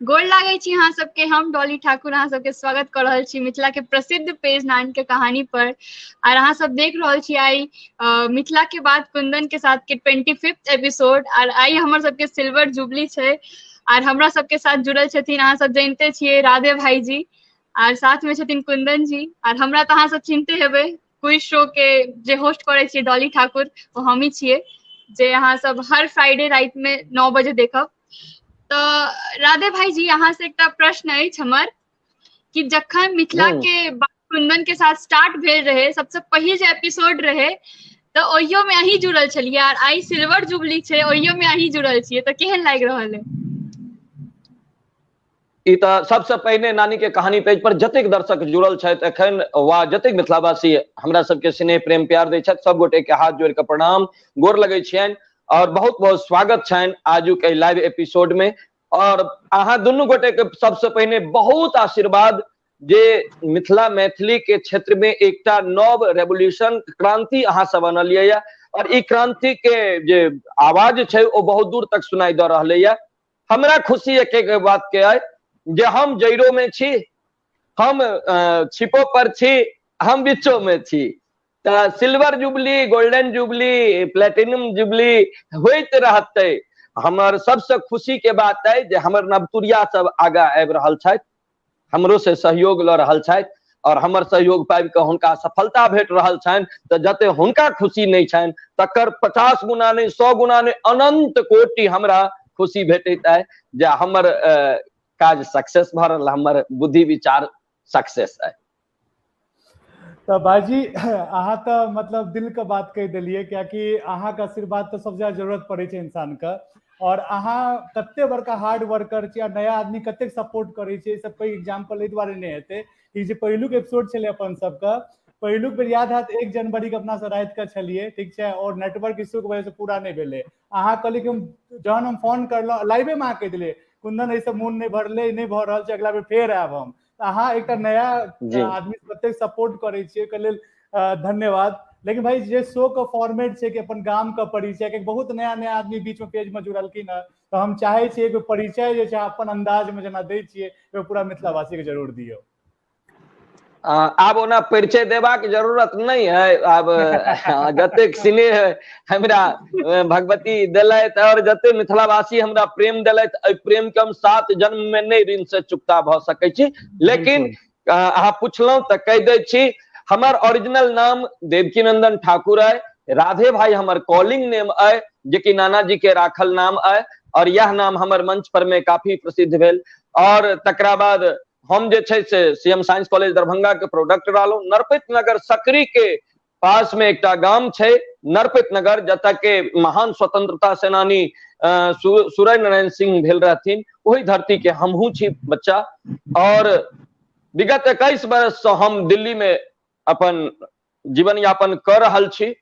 गोर लागै छी अहाँ सबके। हम डॉली ठाकुर अहाँ सबके स्वागत कऽ रहल छी मिथिला के प्रसिद्ध पेज नान के कहानी पर। और अहाँ सब देख रहल छी आई मिथिला के बात कुंदन के साथ के 25th episode. और आई हमर सबके सिल्वर जुबली छै और हमरा सबके साथ जुड़ल छथिन अहाँ सब जानिते छियै राधे भाईजी और साथ में छथिन कुंदन जी। और हमरा तऽ अहाँ सब चिन्हते हेबै, क्विज शो के जे होस्ट करै छियै डॉली ठाकुर, ओ हमही छियै, जे अहाँ सब हर फ्राइडे राति में 9 बजे देखब। तऽ राधे भाईजी, अहाँ से एकटा प्रश्न अछि हमर कि जखन मिथिला के बात कुंदन के साथ स्टार्ट भेल रहे, सबसे पहिल जे एपिसोड रहे, तऽ ओहियो में अहीं जुड़ल छलियै और आई सिल्वर जुबली छै, ओहियो में अहीं जुड़ल छियै, तऽ केहन लागि रहल है? ई तऽ सबसे पहिने नानी के कहानी पेज पर जतेक दर्शक जुड़ल छथि एखन वा जतेक मिथिलावासी हमरा सबके स्नेह प्रेम प्यार दै छथि, सब गोटे के हाथ जोड़ि के प्रणाम, गोर लगै छियनि और बहुत बहुत स्वागत छनि आजुक एहि लाइव एपिसोड में। और अहाँ दुनू गोटे के सबसे पहिने बहुत आशीर्वाद जे मिथिला मैथिली के क्षेत्र में एकटा नव रेवोल्यूशन क्रांति अहाँ सब अनलियै या और ई क्रांति के जे आवाज छै ओ बहुत दूर तक सुनाई दऽ रहलै या। हमरा खुशी एक एक बात के अइ जे हम जैरो में छी, हम छिपो पर छी, हम बीचो में छी। तऽ silver jubilee, golden jubilee, platinum jubilee होइत रहतै। हमर सबसे खुशी के बात अइ जे हमर नवतुरिया सब आगाँ आबि रहल छथि, हमरो से सहयोग लऽ रहल छथि और हमर सहयोग पाबि कऽ हुनका सफलता भेट रहल छनि। तऽ जते हुनका खुशी नहि छनि तकर 50 गुना नहि, 100 गुना नहि, अनंत कोटि हमरा खुशी भेटैत अइ जे हमर काज सक्सेस भऽ रहल, हमर बुद्धि विचार सक्सेस अइ। तऽ भाईजी, अहाँ तऽ मतलब दिल के बात कहि देलियै, कियाकि अहाँके आशीर्वाद तऽ सबसे ज्यादा जरूरत पड़ै छै इंसान के। और अहाँ कते बड़का हार्ड वर्कर छी और नया आदमी कतेक सपोर्ट करै छै, ई सब पैघ एग्जाम्पल एहि दुआरे नहि हेतै कि जे पहिलुक एपिसोड छलै अपन सबके, पहिलुक बेर याद हैत 1 जनवरी के अपना सब राति के छलियै, ठीक छै, और नेटवर्क इश्यू के वजह से पूरा नहि भेलै। अहाँ कहलियै कि हम जहन हम फोन करलहुँ लाइवे में अहाँ कहि देलियै कुंदन एहिसँ मोन नहि भरलै, नहि भऽ रहल छै, अगिला बेर फेर आयब हम। अहाँ एकटा नया आदमी कतेक सपोर्ट करै छियै, ओहिके लेल धन्यवाद। लेकिन भाई जे शो के फॉर्मेट छै कि अपन गाम के परिचय, कि बहुत नया नया आदमी बीच में पेज में जुड़लखिन हँ, तऽ हम चाहे छियै कि परिचय जे छै अपन अंदाज में जेना दै छियै, ओ पूरा मिथिलावासी के जरूर दियौ। आब ओना परिचय देबाक जरूरत नहि है, आब जतेक स्नेह हमरा भगवती देलथि और जतेक मिथिलावासी हमरा प्रेम देलथि, एहि प्रेम के हम 7 जन्म में नहि ऋण से चुकता भऽ सकै छी। लेकिन अहाँ पुछलहुँ तऽ कहि दै छी, हमर ओरिजिनल नाम देवकी नंदन ठाकुर अइ, राधे भाई हमर कॉलिंग नेम अइ, जेकि नानाजी के राखल नाम अइ और यह नाम हमर मंच पर में काफी प्रसिद्ध भेल। और तकरा बाद हम जे छै से C M science college Darbhanga के प्रोडक्ट रहलहुँ। नरपत नगर सकरी के पास में एकटा गाम छै नरपत नगर, जतऽ के महान स्वतंत्रता सेनानी सूर्य नारायण सिंह भेल रहथिन, ओहि धरती के हमहूँ छी बच्चा। और विगत 21 वर्ष से हम दिल्ली में अपन जीवन यापन कर रहल छी।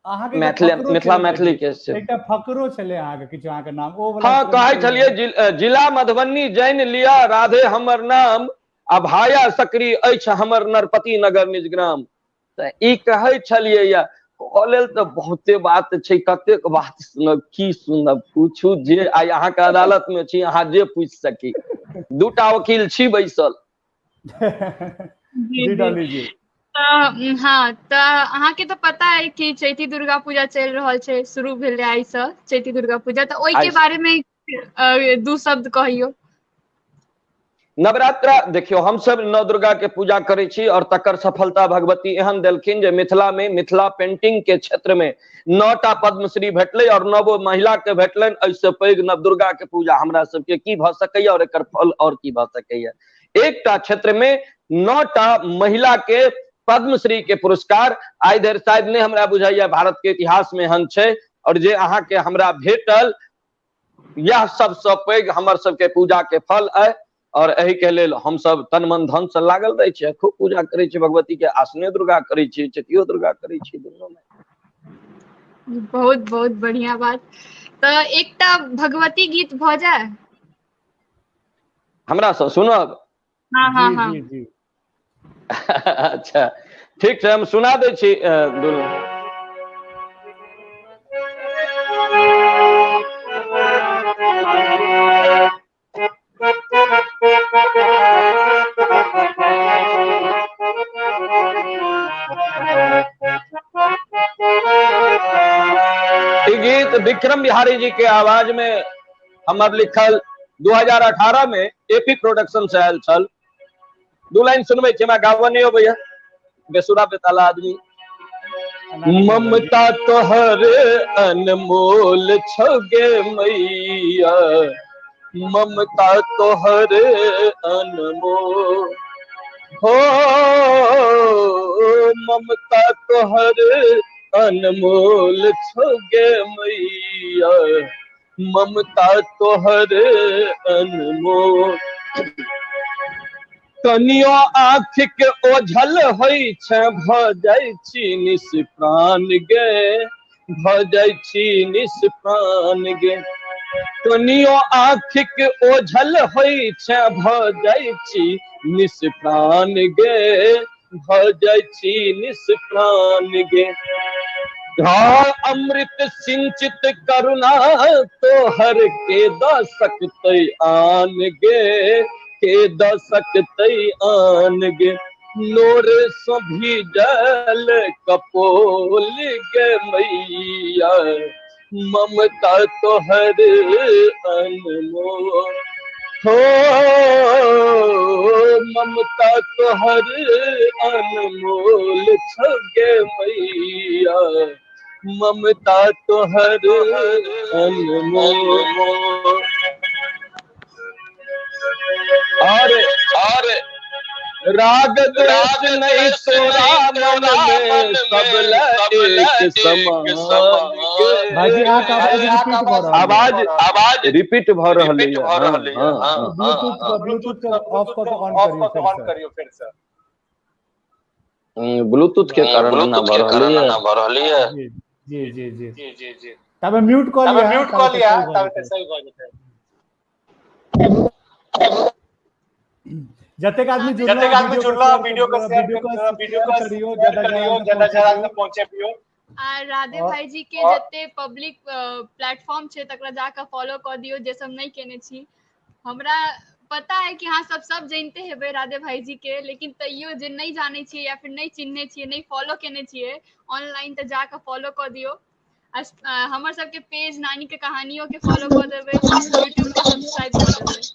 अहाँके मिथिला मैथिली के एकटा फकरो छलै अहाँके किछु, अहाँके नाम ओ वाला। हाँ, कहै छलियै जिला मधुबनी जैन लिया राधे हमर नाम, आ भाया सकरी अछि हमर नरपति नगर निज ग्राम। तऽ ई कहै छलियै या लेल तऽ बहुते बात छै, कतेक बात सुनब, की सुनब, पूछू जे आइ अहाँके अदालत में छी, अहाँ जे पूछि सकी, 2टा वकील छी बैसल। जी डॉली जी। हाँ, तऽ अहाँके तऽ पता है कि चैती दुर्गा पूजा चलि रहल छै, शुरू भेलै आइ से चैती दुर्गा पूजा, तऽ ओहि के बारे में 2 शब्द कहियौ। नवरात्रा देखियौ, हम सब नव दुर्गा के पूजा करै छी और तकर सफलता भगवती एहन देलखिन जे मिथिला में मिथिला पेंटिंग के क्षेत्र में 9टा पद्मश्री भेटलै और 9 महिला के भेटलनि। एहिसँ पैघ नव दुर्गा के पूजा हमरा सबके की भऽ सकैया और एकर फल और की भऽ सकैया। एकटा क्षेत्र में 9टा महिला के पद्मश्री के पुरस्कार आइ धरि शायद नहि हमरा बुझाइया भारत के इतिहास में एहन छै, और जे अहाँके हमरा भेटल यह सबसँ पैघ हमर सबके पूजा के फल अइ। और एहि के लेल हम सब तन मन धन से लागल रहै छियै, खूब पूजा करै छी भगवती के, आसने दुर्गा करै छी, चैतियो दुर्गा करै छी, दुनू में। बहुत बहुत बढ़िया बात। तऽ एकटा भगवती गीत भऽ जाय हमरा से सुनब? हाँ, हाँ, हाँ। जी, जी। अच्छा ठीक छै, हम सुना दै छी दुनू। विक्रम बिहारी जी के आवाज में हमर लिखल 2018 में एपी प्रोडक्शन से आयल छल। दू लाइन सुनबै छी, हमरा गाबऽ नहि अबैया, बेसुरा बेताला आदमी। ममता तोहर अनमोल छगे मैया, ममता तोहर अनमोल हो, ममता तोहर अनमोल छगे मैया, ममता तोहर अनमोल। कनियो आँख के ओझल होइ छै भऽ जाइ छी निष्प्राण गे, भऽ जाइ छी निष्प्राण गे। कनियो आँख के ओझल होइ छै भऽ जाइ छी निष्प्राण गे, भऽ जाइ छी निष्प्राण गे। अमृत सिंचित करुणा तोहर के दऽ सकतै आन गे, के दऽ सकतै आन गे। नोर सँ भीजल कपोल गे मैया, ममता तोहर अनमोल हो, ममता तोहर अनमोल छगे मैया, ममता तोहर अनमोल। और राग द्वेष नहीं तोरा मन में, सब एक समान। भाईजी अहाँके आवाज रिपीट भऽ रहल आवाज आवाज रिपीट भऽ रहल है। ब्लूटूथ ब्लूटूथ के ऑफ कऽ के ऑन करियौ फेर से। ब्लूटूथ के कारण एना भऽ रहल है। जी जी जी जी जी तबे म्यूट कऽ लिअ, म्यूट कऽ लिअ, तबे सही भऽ जेतै। जतेक आदमी जुड़ला, जतेक आदमी जुड़ला, वीडियो के शेयर वीडियो के करियो, ज्यादा ज्यादा ज्यादा पहुंचेबियो। आ राधे भाईजी के जते पब्लिक प्लेटफॉर्म छै तकरा जाके फॉलो कऽ दियौ, जे सब नहि केने छी। हमरा पता है कि अहाँ सब सब जानिते हेबै राधे भाईजी के, लेकिन तैयो जे नहि जानै छियै या फिर नहि चिन्हने छियै, नहि फॉलो केने छियै ऑनलाइन, तऽ जाके फॉलो कऽ दियौ। हमर सबके पेज नानी के कहानियों के फॉलो कऽ देबै, यूट्यूब के सब्सक्राइब कऽ देबै।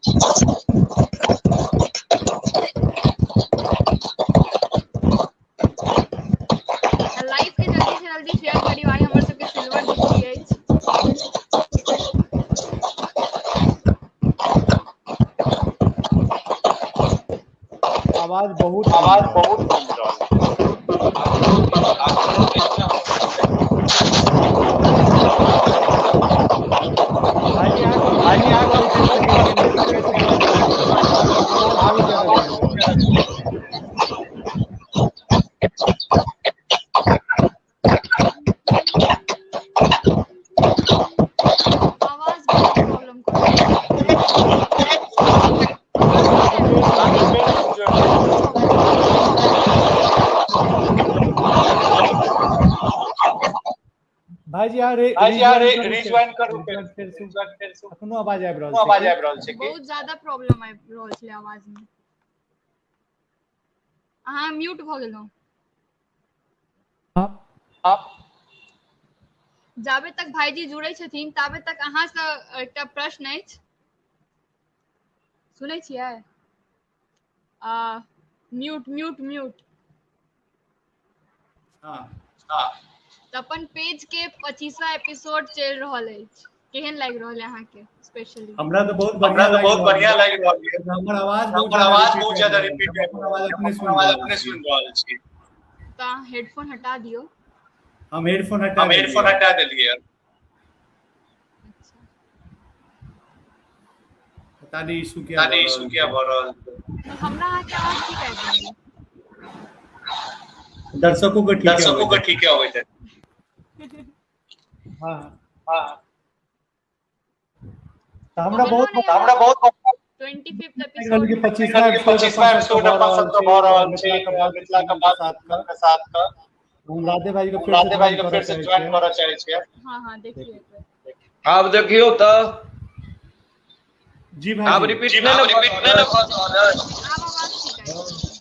लाइव के जल्दी से जल्दी शेयर करियौ। आइ हमर सबके सिल्वर जुबली अछि। आवाज बहुत आवाज बहुत कम रहल। आवाज बहुत प्रॉब्लम कर। भाईजी अहाँ भाईजी अहाँ रिज्वाइन रिज्वाइन करू, करू, फेर फेर से अखनो आवाज आबि रहल आवाज छै। आबि रहल छै की? बहुत ज्यादा प्रॉब्लम आबि रहल छलै आवाज में। अहाँ म्यूट भऽ गेलहुँ। जाबे तक भाईजी जुड़ै छथिन ताबे तक अहाँसँ एकटा प्रश्न अछि। सुनै छियै? Mute mute mute. हाँ। तऽ अपन पेज के 25वां एपिसोड चलि रहल अछि, केहन लागि रहल है अहाँके स्पेशली? हमरा तऽ बहुत हमरा बढ़िया तऽ बहुत बढ़िया लागि लागि रहल यऽ। रहल। हमर आवाज बहुत हमर ज्यादा आवाज रिपीट बहुत ज्यादा आबि रिपीट रहल आबि छै। आवाज रहल अपने छै। सुनि आवाज रहल अपने छी। सुनि रहल छी। तऽ अहाँ हेडफोन हटा दियौ। हम हेडफोन हटा हम हेडफोन देलियै। हटा देलियै। अच्छा, पता नहि इशू किया पता भऽ नहि रहल इशू किया छै। भऽ रहल छै। हमरा अहाँके आवाज ठीक आबि रहल है। दर्शकों के ठीके दर्शकों अबैत के हेतै। ठीके अबैत हेतै। हाँ। हाँ। तऽ हमरा कहलहुँ बहुत नहि हमरा अहाँ बहुत 25th लागि रहल एपिसोड कि 25वां एपिसोड 25वां अपन सबके एपिसोड भऽ अपन रहल सबके छै भऽ रहल छै मिथिला के बात मिथिला के कुंदन के बात साथ कुंदन के साथ के। हम राधे भाई के हम फिर से राधे भाई ज्वाइन के करऽ फिर से चाहै ज्वाइन छियै। करऽ चाहै छियै। हाँ हाँ, देखिए एक बेर। आब देखियौ तऽ जी आब भाईजी। रिपीट नहि ने भऽ रहल अछि? आब आवाज ठीक आबि रहल है।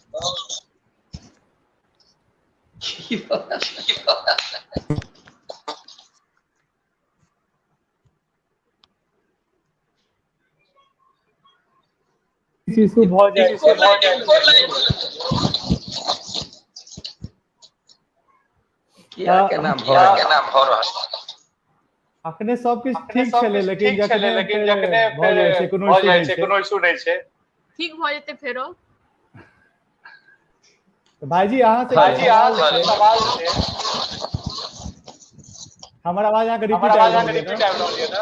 इशू भऽ जाइ छै। किया केना भऽ रहल? अखने सब किछु अखने ठीक सब छलै, किछु लेकिन ठीक छलै, जखने लेकिन फेर जखने भऽ फेर जाइ छै, कोनो भऽ इशू जाइ नहि छै, छै। कोनो इशू नहि छै। ठीक भऽ जेतै फेरो। तऽ भाईजी, अहाँ से एकटा भाईजी, अहाँ सवाल से छै। एकटा सवाल छै। हमर आवाज अहाँके हमर रिपीट आवाज आबि अहाँके रहल यऽ रिपीट ने? आबि रहल यऽ ने?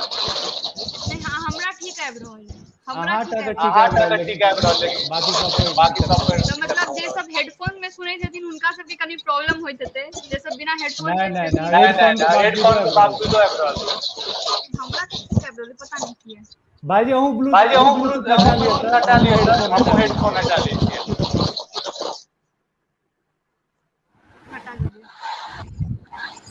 नहि, हाँ, हमरा ठीक आबि रहल यऽ। हमरा अहाँ ठीक टा के आबि ठीक रहल अहाँ आबि टा रहल के यऽ, ठीक आबि रहल लेकिन लेकिन बाकी सबके बाकी दिक्कत भऽ सबके रहल तऽ मतलब जे सब हेडफोन में सुनै छथिन हुनका सबके कनि प्रॉब्लम होइत हेतै, जे सब बिना हेडफोन नहि के नहि छथिन। नहि, नहि नहि हेडफोन के नहि, बावजूदो हेडफोन के आबि रहल छै। बावजूदो आबि रहल छै। हमरा तऽ ठीक आबि रहल यऽ, पता नहि किया। भाईजी, अहूँ भाईजी, अहूँ अहूँ ब्लूटूथ ब्लूटूथ हटा अहूँ लिअ ब्लूटूथ तऽ हटा हमहूँ लिअ तऽ हेडफोन हमहूँ हटा लै हेडफोन छियै। हटा लै छियै। हटा लेलियै।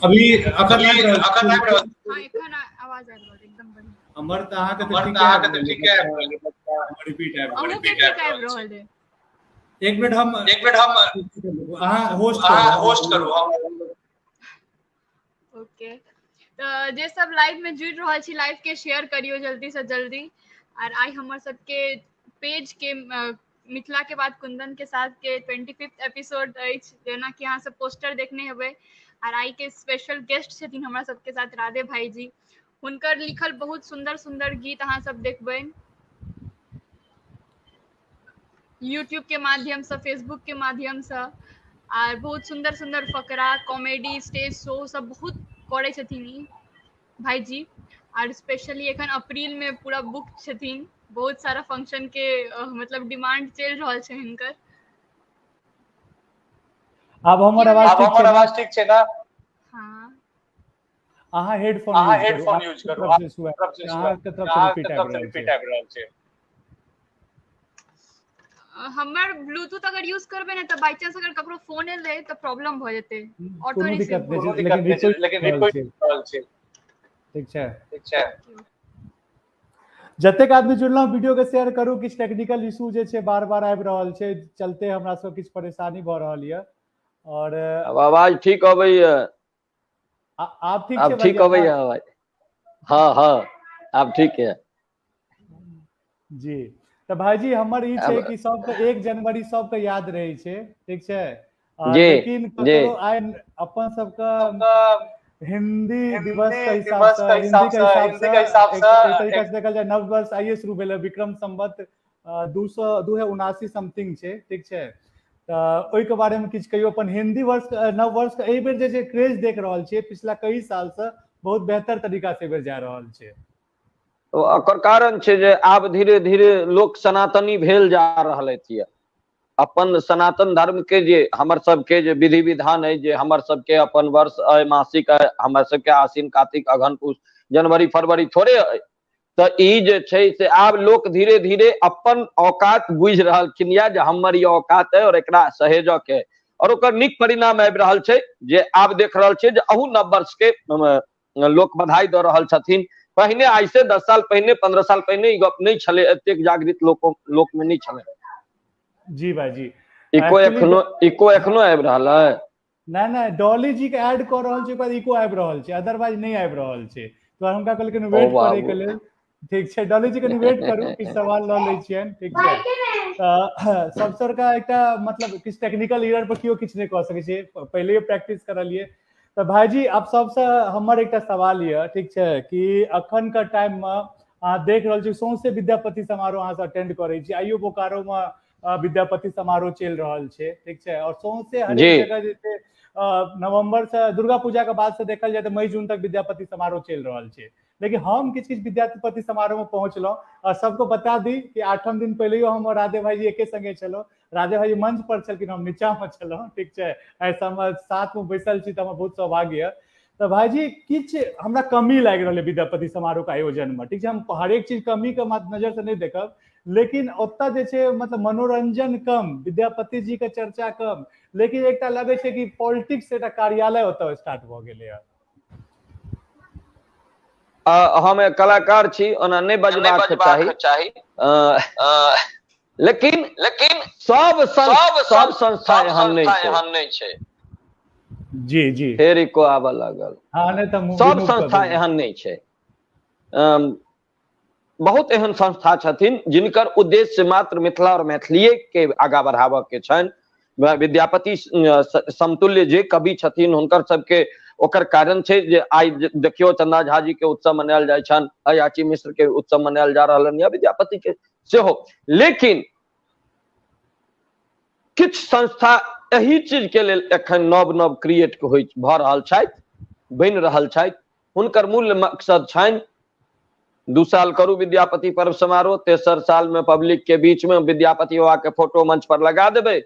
अभी अखन अभी आबि रहल छै अखन आबि रहल हाँ, एखन आवाज आबि रहल एकदम बढ़िया। हमर तऽ अहाँके तऽ हमर तऽ ठीके अहाँके आबि तऽ रहल ठीके आबि रहल यऽ, हमर रिपीट आबि रहल अहूँ के रिपीट ठीक आबि आबि रहल छै। रहल यऽ। एक मिनट, हम एक मिनट, हम अहाँ होस्ट करू, अहाँ हम होस्ट करू, हम ओके, तऽ जे सब लाइव में जुड़ि रहल छी, लाइव के शेयर करियौ जल्दी से जल्दी। आर I हमर सबके पेज के मिथिला के बाद कुंदन के साथ के 25th episode अछि, जेना कि अहाँ सब पोस्टर देखने हेबै। आर I के स्पेशल गेस्ट छथिन हमरा सबके साथ राधे भाईजी, हुनकर लिखल बहुत सुंदर सुंदर गीत अहाँ सब देखबै यूट्यूब के माध्यम से, फेसबुक के माध्यम से। आर बहुत सुंदर सुंदर फकरा, कॉमेडी, स्टेज शो सब बहुत करै छथिन ई भाईजी। आर स्पेशली एखन अप्रैल में पूरा बुक छथिन, बहुत सारा फंक्शन के मतलब डिमांड चलि रहल छै हिनकर। आब हमर की आवाज आब ठीक हमर छै ने? आवाज ठीक छै ने? हाँ। अहाँ हेडफोन अहाँ यूज करू, हेडफोन अहाँके यूज करू, तरफ से इशू तरफ से आबि इशू अहाँके तरफ से अहाँके रिपीट तरफ आबि से रहल रिपीट छै। आबि रहल छै। हमर ब्लूटूथ अगर यूज करबै ने तऽ बाई चांस अगर ककरो फोन एलै तऽ प्रॉब्लम भऽ जेतै, ऑटो कोनो रिसीव दिक्कत भऽ नहि कोनो छै, जेतै। लेकिन दिक्कत नहि छै, रिपीट लेकिन रहल रिपीट छै। रहल छै। ठीक छै। ठीक छै। जतेक आदमी जुड़लहुँ, वीडियो के शेयर करू। किछु टेक्निकल इशू जे छै बार बार आबि रहल छै, चलते हमरा सब किछु परेशानी भऽ रहल यऽ। और आब आवाज ठीक अबैया? आब ठीक छै आब ठीक भाईजी अबैया आवाज? आवाज? हाँ हाँ, आब ठीक है। जी, तऽ भाईजी, हमर ई छै आब कि सबके 1 जनवरी सबके याद रहै छै, ठीक छै? जी लेकिन जी ककरो आइ अपन सबके सबके हिंदी दिवस हिंदी के हिसाब दिवस से, के हिंदी हिसाब के से, हिसाब हिंदी से के हिसाब एक से एक तरीका एक से देखल जाय, नव वर्ष आइए शुरू भेलै, विक्रम संवत 279 समथिंग छै, ठीक छै? तऽ ओहिके बारेमे किछु कहियौ अपन। हिंदी वर्ष, नव वर्ष के एहि बेर जे छै क्रेज देख रहल छियै पिछला कई साल से बहुत बेहतर तरीका से एहि बेर जा रहल छै। ओकर कारण छै जे आब धीरे धीरे लोक सनातनी भेल जा रहल अछि। अपन सनातन धर्म के जे हमर सबके जे विधि विधान अइ, जे हमर सबके अपन वर्ष अइ, मासिक अइ, हमर सबके आश्विन, कार्तिक, अगहन, पूस, जनवरी, फरवरी थोड़े अइ, तऽ ई जे छै से आब लोक धीरे धीरे अपन औकात बुझि रहलखिन यऽ जे हमर ई औकात अइ और एकरा सहेजऽ के, और ओकर नीक परिणाम आबि रहल छै जे आब देख रहल छियै जे अहू नव वर्ष के लोक बधाई दऽ रहल छथिन। पहिने आइ से 10 साल पहिने, 15 साल पहिने ई गप नहि छलै, एतेक जागृत लोक में नहि छलै। जी भाईजी। इको एक्चुअली एखनो इको एखनो आबि रहल अइ? नहि नहि, डॉली जी के ऐड कऽ रहल छै, ओकर बाद इको आबि रहल छै, अदरवाइज नहि आबि रहल छै। तऽ हुनका कहलखिन ओ वेट करे के बाबू। लेल। ठीक छै डॉली जी, कनि वेट करू, किछु सवाल लऽ लै छियनि, ठीक छै? तऽ सबसँ बड़का एकटा मतलब किछु टेक्निकल एरर पर केओ किछु नहि कऽ सकै छै, पहिलेये प्रैक्टिस करलियै। तऽ भाईजी, आब सबसँ हमर एकटा सवाल यऽ, ठीक छै, कि अखन के टाइम मे अहाँ देख रहल छी सौंसे विद्यापति समारोह अहाँ सब अटेंड करै छी, आइयो बोकारो मे विद्यापति समारोह चलि रहल छै, ठीक छै? और सौंसे हरेक जगह जे छै नवंबर से दुर्गा पूजा के बाद से देखल जाय तऽ मई जून तक विद्यापति समारोह चलि रहल छै। लेकिन हम किछु किछु विद्यापति समारोह में पहुंचलहुँ और सबको बता दी कि 8म दिन पहिलेयो हम और राधे भाईजी एके संगे छलहुँ। राधे भाईजी मंच पर छलखिन, हम नीचा में छलहुँ, ठीक छै? ऐसा हम साथ में बैसल छी तऽ हमर बहुत सौभाग्य यऽ। तऽ भाईजी, किछु हमरा कमी लागि रहल है विद्यापति समारोह के आयोजन में, ठीक छै? हम हरेक चीज कमी के नजर से नहि देखब, लेकिन ओतऽ जे छै मतलब मनोरंजन कम, विद्यापति जी के चर्चा कम, लेकिन एकटा लगै छै कि पॉलिटिक्स एकटा कार्यालय ओतऽ स्टार्ट भऽ गेलै। हम एक कलाकार छी, ओना नहि बजबाक चाही, लेकिन लेकिन सब सब संस्था एहन नहि छै। एहन नहि छै। जी जी। फेर इको आबऽ लागल। हाँ, नहि तऽ सब रिमूव कऽ संस्था देबै। एहन नहि छै। बहुत एहन संस्था छथिन जिनकर उद्देश्य मात्र मिथिला और मैथिलीए के आगाँ बढ़ाबऽ के छनि। विद्यापति समतुल्य जे कवि छथिन हुनकर सबके ओकर कारण छै जे आइ देखियौ चंदा झा जी के उत्सव मनायल जाइ छनि, अयाची मिश्र के उत्सव मनायल जा रहल या विद्यापति के सेहो। लेकिन किछु संस्था एहि चीज के लेल एखन नव नव क्रिएट होइ भऽ रहल छथि, बनि रहल छथि। हुनकर मूल मकसद छनि 2 साल करू विद्यापति पर्व समारोह, तेसर साल में पब्लिक के बीच में विद्यापति बाबा के फोटो मंच पर लगा देबै,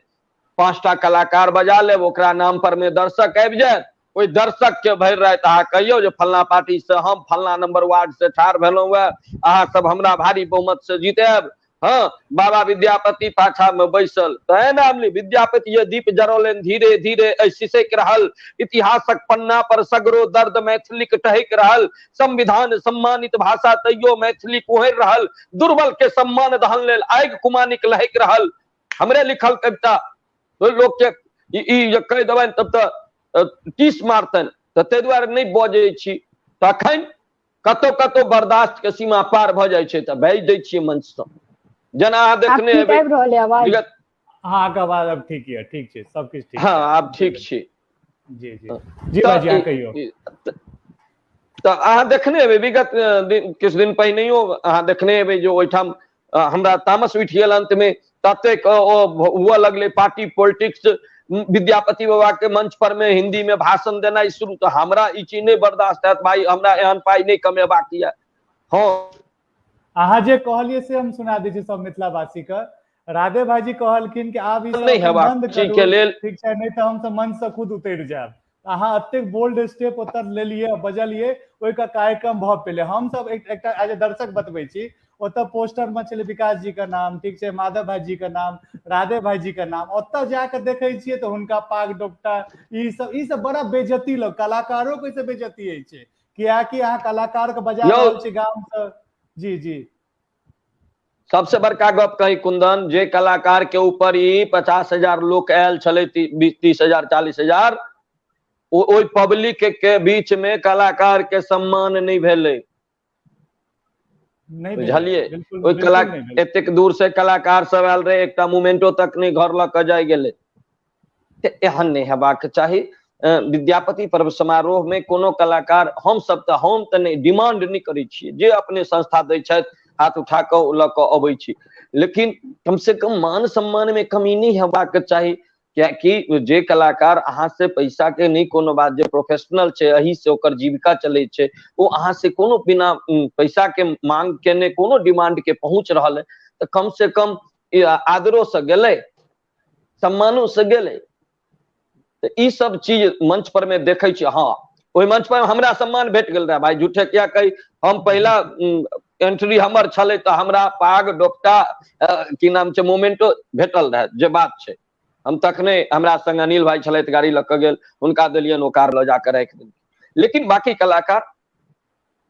5टा कलाकार बजा लेब, ओकरा नाम पर में दर्शक आबि जायत, ओहि दर्शक के भरि राति अहाँ कहियौ जे फलना पार्टी से हम फलना नंबर वार्ड से ठाढ़ भेलहुँ हँ, अहाँ सब हमरा भारी बहुमत से जीतायब। हाँ, बाबा विद्यापति पाछा में बैसल तैं नाम ली विद्यापति ये दीप जरौलनि धीरे धीरे सिसकि रहल, इतिहासक पन्ना पर सगरो दर्द मैथिलीक टहकि रहल, संविधान सम्मानित भाषा तैयो मैथिली कुहरि रहल, दुर्बल के सम्मान दहन लेल आगि कुमानिक लहकि रहल। हमरे लिखल कविता लोक के ई जे कहि देबनि तब तऽ टीस मारतनि, तऽ ताहि दुआरे नहि बजै छी। तखन कतौ कतौ बर्दाश्त के सीमा पार भऽ जाइ छै तऽ बाजि दै छियै मंच सँ, जेना अहाँ देखने हेबै। अहाँके आवाज आब ठीक यऽ, ठीक छै, सब किछु ठीक। हाँ, आब ठीक छै। जी जी जी भाईजी, अहाँ कहियौ। तऽ अहाँ देखने हेबै विगत दिन किछु दिन पहिनैयो अहाँ देखने हेबै जे ओहिठाम हमरा तामस उठि गेल अंत में, ततेक ओ हुअ लगलै पार्टी पॉलिटिक्स, विद्यापति बाबा के मंच पर में हिंदी में भाषण देनाइ शुरू। तऽ हमरा ई चीज नहि बर्दाश्त हैत भाई, हमरा एहन पाइ नहि कमेबाक यऽ। हाँ, अहाँ जे कहलियै से हम सुना दै छी सब मिथिलावासी के। राधे भाईजी कहलखिन कि आब ई सब नहि हेबाक बंद चीज करू, के लेल। ठीक छै, नहि तऽ हमसब मंच से खुद उतरि जायब। अहाँ एतेक बोल्ड स्टेप ओतऽ लेलियै, बजलियै, ओहिके कार्यक्रम भऽ पेलै। हमसब एकटा एज ए दर्शक बतबै छी, ओतऽ पोस्टर में छलै विकास जी के नाम, ठीक छै, माधव भाई जी के नाम, राधे भाई जी के नाम, ओतऽ जाके देखै छियै तऽ हुनका पाग डोपटा ई सब बड़ा बेइज्जती लोग, कलाकारो के से बेइज्जती होइ छै, कियाकि अहाँ कलाकार के बजा रहल छी गाम से। जी जी, सबसे बड़का गप कही कुंदन, जे कलाकार के ऊपर ई 50,000 लोक आयल छलै, 20-30,000 40,000, ओहि पब्लिक के बीच में कलाकार के सम्मान नहि भेलै। बुझलियै? ओहि कला एतेक दूर से कलाकार सब आयल रहे, एकटा मोमेंटो तक नहि घर लऽ कऽ जाय गेलै। एहन नहि हेबाक चाही। विद्यापति पर्व समारोह में कोनो कलाकार, हम सब तऽ हम तऽ नहि डिमांड नहि करै छियै, जे अपने संस्था दै छथि हाथ उठा कऽ लऽ कऽ अबै छी, लेकिन कम से कम मान सम्मान में कमी नहि हेबाक चाही। कियाकि जे कलाकार अहाँ से पैसा के नहि कोनो बात, जे प्रोफेशनल छै, एहि से ओकर जीविका चलै छै, ओ अहाँ से कोनो बिना पैसा के मांग केने कोनो डिमांड के पहुंच रहल है, तऽ कम से कम आदरो से गेलै, सम्मानो से गेलै। तऽ ई सब चीज मंच पर में देखै छी। हाँ, ओहि मंच पर हमरा सम्मान भेट गेल रहै भाई, झूठे किया कही, हम पहिला एंट्री हमर छलै तऽ हमरा पाग डोपटा की नाम छै मोमेंटो भेटल रहै, जे बात छै। हम तखने हमरा संग अनिल भाई छलथि, गाड़ी लऽ कऽ गेल, हुनका देलियनि, ओ कार लऽ जाकऽ राखि देलखिन। लेकिन बाकी कलाकार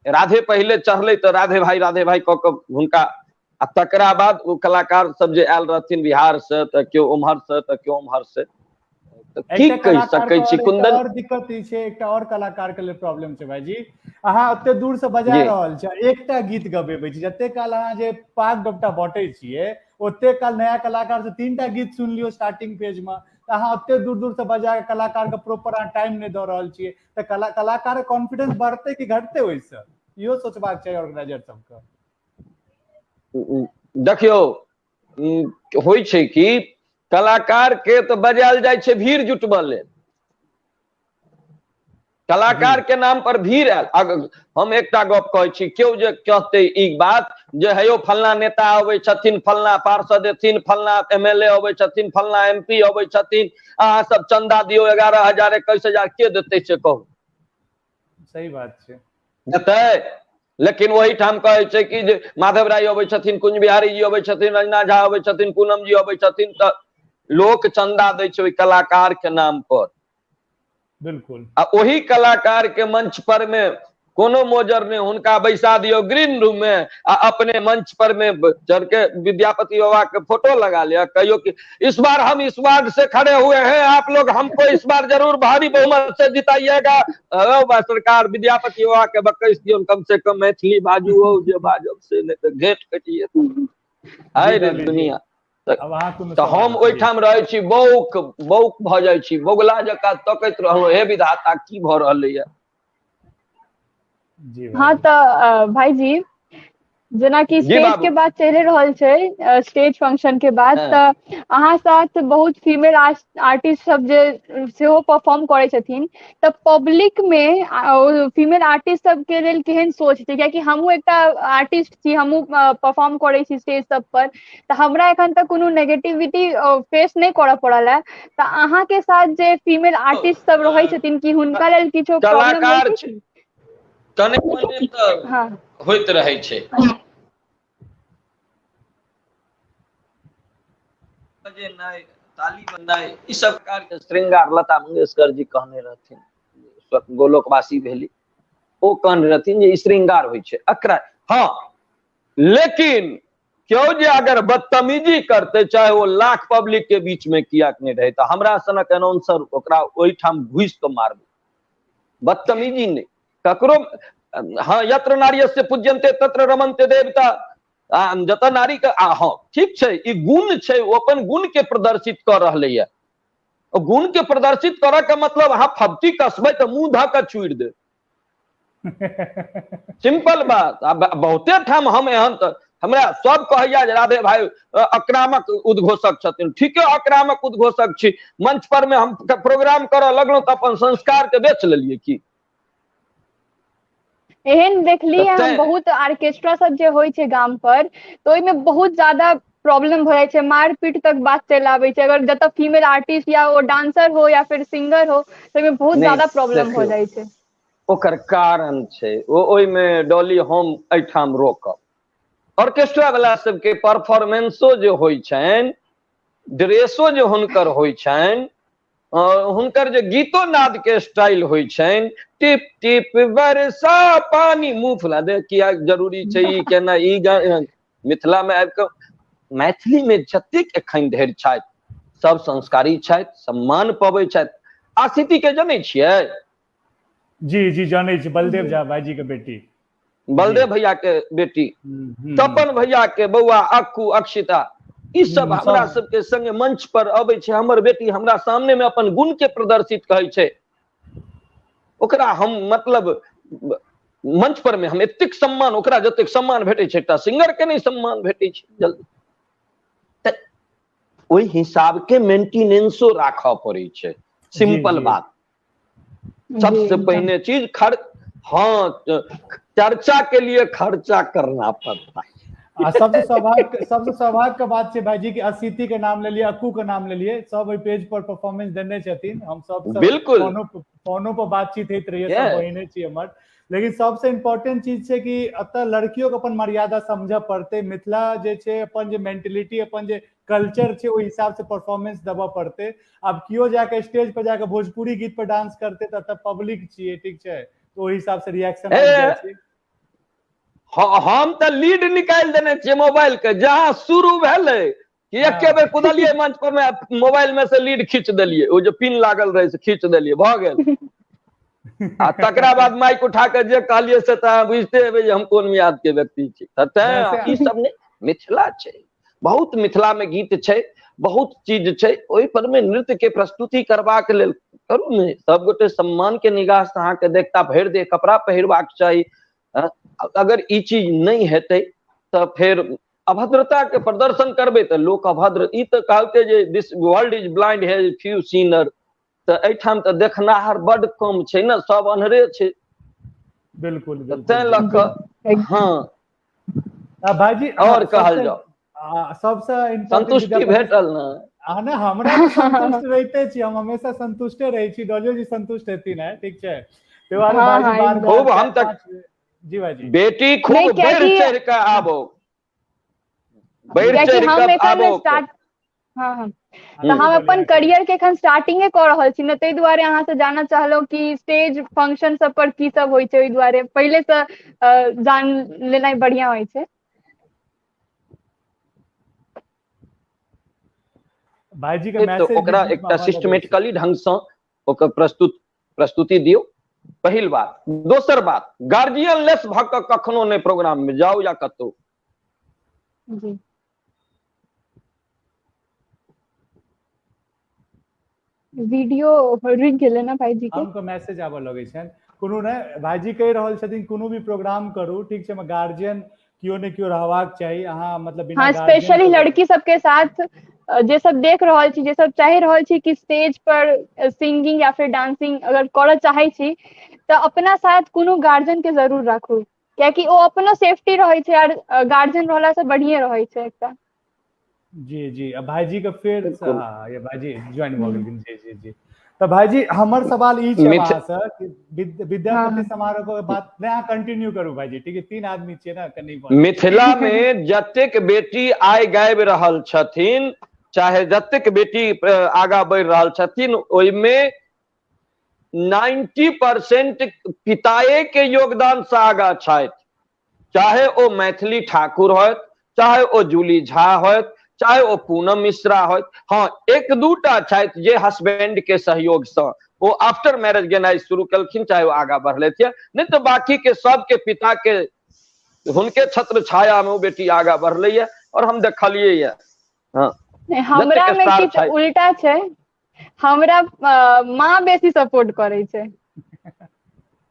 राधे पहिले चढ़लै तऽ राधे भाई कऽ कऽ हुनका, आ तकरा बाद ओ कलाकार सब जे आयल रहथिन बिहार से, तऽ केओ उम्हर से तऽ केओ उम्हर से, तऽ की कहि सकै छी कुंदन? और दिक्कत ई छै, एकटा और कलाकार के लेल प्रॉब्लम छै भाईजी, अहाँ ओते दूर से बजा रहल छी, एकटा गीत गबेबै छी, जते काल अहाँ जे पाग डोपटा बटै छियै ओते काल नया कलाकार से 3टा गीत सुन लियौ स्टार्टिंग फेज में, तऽ अहाँ ओते दूर दूर से बजा के कलाकार के प्रॉपर अहाँ टाइम नहि दऽ रहल छियै, तऽ कलाकार के कॉन्फिडेंस बढ़तै कि घटतै ओहिसँ? इहो सोचबाक चाही ऑर्गेनाइजर सबके। देखियौ, होइ छै कि कलाकार के तऽ बजायल जाइ छै भीड़ जुटबऽ लेल, कलाकार के नाम पर भीड़ आयल। हम एकटा गप कहै छी, केओ जे कहतै ई बात जे हे यौ फलना नेता अबै छथिन, फलना पार्षद एथिन, फलना MLA अबै छथिन, फलना MP अबै छथिन, अहाँ सब चंदा दियौ 11,000 21,000, के देतै से कहू? सही बात छै, देतै? लेकिन ओहिठाम कहै छै कि जे माधव राय अबै छथिन, कुंज बिहारी जी अबै छथिन, रंजना झा अबै छथिन, पूनम जी अबै छथिन, तऽ लोक चंदा दै छै ओहि कलाकार के नाम पर। बिल्कुल। आ ओही कलाकार के मंच पर में कोनो मोजर नहि। हुनका बैसा दियौ ग्रीन रूम में आ अपने मंच पर में चढ़ के विद्यापति बाबा के फोटो लगा लिया, कहियो कि इस बार हम इस वार्ड से खड़े हुए हैं, आप लोग हमको इस बार जरूर भारी बहुमत से जिताइएगा। सरकार विद्यापति बाबा के बकैस दियौ, कम से कम मैथिली बाजू हो जे बाजब से, नहि तऽ घेट कटिए आइ रे दुनिया। तऽ हम ओहिठाम रहै छी, बौक बौक भऽ जाइ छी, बौगला जकाँ तकैत रहलहुँ, हे विधाता की भऽ रहलैया। हाँ तऽ भाईजी जेनाकि स्टेज के बात चलि रहल छै, स्टेज फंक्शन के बात, तऽ अहाँ साथ बहुत फीमेल आर्टिस्ट सब जे सेहो परफॉर्म करै छथिन, तऽ पब्लिक मे फीमेल आर्टिस्ट सब के लेल केहन सोच छै? कियाकि हमहूँ एकटा आर्टिस्ट छी, हमहूँ परफॉर्म करै छी स्टेज सब पर, तऽ हमरा एखन तक कोनो नेगेटिविटी फेस नहि करऽ पड़ल है। तऽ अहाँ के साथ जे फीमेल आर्टिस्ट सब रहै छथिन, कि हुनका लेल किछो प्रॉब्लम होइ छै? कने मने तऽ होइत रहै छै। बजेनाइ, ताली बजेनाइ, ई सब प्रकार के श्रृंगार लता मंगेशकर जी कहने रहथिन, गोलोकवासी भेली, ओ कहने रहथिन जे ई श्रृंगार होइ छै अकरा। हाँ, लेकिन क्यों जे अगर बदतमीजी करते, चाहे वो लाख पब्लिक के बीच में किया नहि रहे, तऽ हमरा सनक अनाउंसर ओकरा ओहिठाम घुसि कऽ मारबै। बदतमीजी नहि ककरो। हाँ, यत्र नार्यस्य पूज्यन्ते तत्र रमन्ते देवता, जतऽ नारी के, हाँ ठीक छै, ई गुण छै, ओ अपन गुण के प्रदर्शित कऽ रहलैया। गुण के प्रदर्शित करऽ के मतलब अहाँ फब्ती कसबै तऽ मुँह धऽ कऽ छुड़ि देब, सिंपल बात। आ बहुते ठाम हम एहन तऽ हमरा सब कहैया जे राधे भाई आक्रामक उद्घोषक छथिन। ठीके आक्रामक उद्घोषक छी। मंच पर में हम प्रोग्राम करऽ लगलहुँ तऽ अपन संस्कार के बेच लेलियै की? एहन देखलियै हम बहुत ऑर्केस्ट्रा सब जे होइ छै गाम पर, तऽ ओहिमे बहुत ज्यादा प्रॉब्लम भऽ जाइ छै, मारपीट तक बात चलि आबै छै। अगर जतऽ फीमेल आर्टिस्ट या ओ डांसर हो या फिर सिंगर हो, तऽ ओहिमे बहुत ज्यादा प्रॉब्लम भऽ जाइ छै। ओकर कारण छै ओहिमे डॉली हम एहिठाम रोकब। ऑर्केस्ट्रा वाला सबके परफॉर्मेंसो जे होइ छनि, ड्रेसो जे हुनकर होइ छनि, हुनकर जे गीतो नाद के स्टाइल होइ छनि, टिप टिप बरसा पानी, मुँह फुला दे, किया जरूरी छै ई केना? ई मिथिला मे आबि कऽ मैथिली मे जतेक एखन धरि छथि सब संस्कारी छथि, सम्मान पबै छथि। आशिति के जनै छियै? जी जी जानै छी, बलदेव झा भाईजी के बेटी, बलदेव भैया के बेटी, तपन भैया के बौआ अक्कू अक्षिता, ई सब हमरा सबके संगे मंच पर अबै छै। हमर बेटी हमरा सामने में अपन गुण के प्रदर्शित कहै छै, ओकरा हम मतलब मंच पर में हम एतेक सम्मान, ओकरा जतेक सम्मान भेटै छै एकटा सिंगर के नहि सम्मान भेटै छै जल्दी। तऽ ओहि हिसाब के मेंटेनेंसो राखऽ पड़ै छै, सिंपल बात। सबसे पहिने चीज खर्च, हाँ चर्चा के लिए खर्चा करना पड़ता है। आ सबसे सौभाग्य के बात छै भाईजी कि असिति के नाम लेलिए, अक्कू के नाम लेलिए, सब ओहि पेज पर परफॉर्मेंस देने छथिन। हम सब बिल्कुल फोनो पर बातचीत होइत रहिए, सब बहिने छी हमर। लेकिन सबसे इम्पोर्टेंट चीज छै कि एतऽ लड़कियों के अपन मर्यादा समझऽ पड़तै। मिथिला जे छै अपन जे मेंटलिटी, अपन जे कल्चर छै, ओहि हिसाब से परफॉर्मेंस देबऽ पड़तै। आब केओ जाके स्टेज पर जाके भोजपुरी गीत पर डांस करतै तऽ एतऽ पब्लिक छियै, ठीक छै, तऽ ओहि हिसाब से रिएक्शन आबि जाइ छै। हम तऽ लीड निकालि देने छियै मोबाइल के, जहाँ शुरू भेलै कि एके बेर कुदलियै मंच पर में, मोबाइल में से लीड खींच देलियै, ओ जे पिन लागल रहै से खींच देलियै, भऽ गेल। आ तकरा बाद माइक उठा के जे कहलियै से तऽ अहाँ बुझिते हेबै जे हम कोन मियाद के व्यक्ति छी। तऽ तें ई सब नहि, मिथिला छै, बहुत मिथिला में गीत छै, बहुत चीज छै, ओहि पर में नृत्य के प्रस्तुति करबाक लेल करू ने। सबगोटे सम्मान के निगाह से अहाँके देखता, भरि देह कपड़ा पहिरबाक चाही। अगर ई चीज नहि हेतै तऽ फेर अभद्रता के प्रदर्शन करबै तऽ लोक अभद्र, ई तऽ कहलकै जे this world is blind has few sinner, तऽ एहिठाम तऽ देखनाहर बड कम छै ने, सब अन्हरे छै। बिल्कुल, तैं लऽ कऽ हाँ भाईजी और कहल जाओ सबसे संतुष्टि भेटल ने? ने हमरा संतुष्ट रहिते छी, हम हमेशा संतुष्टे रहै छी, डॉलियो जी संतुष्ट हेथिन है, ठीक छै। खूब हम तक जी भाईजी बेटी खूब बढ़ चढ़ के आबो, बढ़ चढ़ के आबो। हाँ तऽ हम अपन करियर के एखन स्टार्टिंगे कऽ रहल छी ने, ताहि दुआरे अहाँ से जानऽ चाहलहुँ कि स्टेज फंक्शन सब पर की सब होइ छै। ओहि दुआरे पहिले से जान लेनाइ बढ़िया होइ छै। भाईजी के मैसेज ओकरा एकटा सिस्टमेटिकली ढंग से ओकर प्रस्तुति दियौ, पहिल बात। दोसर बात, गार्जियन लेस भऽ कऽ कखनो नहि प्रोग्राम में जाउ या कतौ। जी वीडियो रुकि गेलै ने भाईजी के? हमके मैसेज आबऽ लगै छनि। कोनो नहि, भाईजी कहि रहल छथिन कोनो भी प्रोग्राम करू, ठीक छै, गार्जियन केओ ने केओ रहबाक चाही। अहाँ मतलब बिना हाँ, स्पेशली लड़की सबके साथ, जे सब देख रहल छी, जे सब चाहि रहल छी कि स्टेज पर सिंगिंग या फिर डांसिंग अगर करऽ चाहै छी तऽ अपना साथ कोनो गार्जियन के जरूर राखू, कियाकि ओ अपनो सेफ्टी रहै छै आर गार्जियन रहला से बढ़िए रहै छै एकटा। जी जी, अब भाईजी के फेर हाँ, ये भाईजी ज्वाइन भऽ गेलखिन। जी जी जी, तऽ भाईजी हमर सवाल ई छै अहाँ से कि विद्यापति समारोह के बात नहि, अहाँ कंटिन्यू करू भाईजी, ठीक है? 3 आदमी छियै ने कनि। मिथिला में जतेक बेटी आइ गाबि रहल छथिन, चाहे जतेक बेटी आगा बढ़ि रहल छथिन, ओहिमे 90% पिताए के योगदान से आगा छथि। चाहे ओ मैथिली ठाकुर होत, चाहे ओ जूली झा होत, चाहे ओ पूनम मिश्रा होत। हाँ, एक दूटा छथि जे हस्बैंड के सहयोग से ओ आफ्टर मैरिज गेनाइ शुरू केलखिन, चाहे ओ आगा बढ़लथि, नहीं तो बाकी के सबके पिता के हुनके छत्र छाया में ओ बेटी आगा बढ़लै है और हम देखलियै है। हाँ, हमरा में किछु उल्टा छै, हमरा माँ बेसी सपोर्ट करै छै,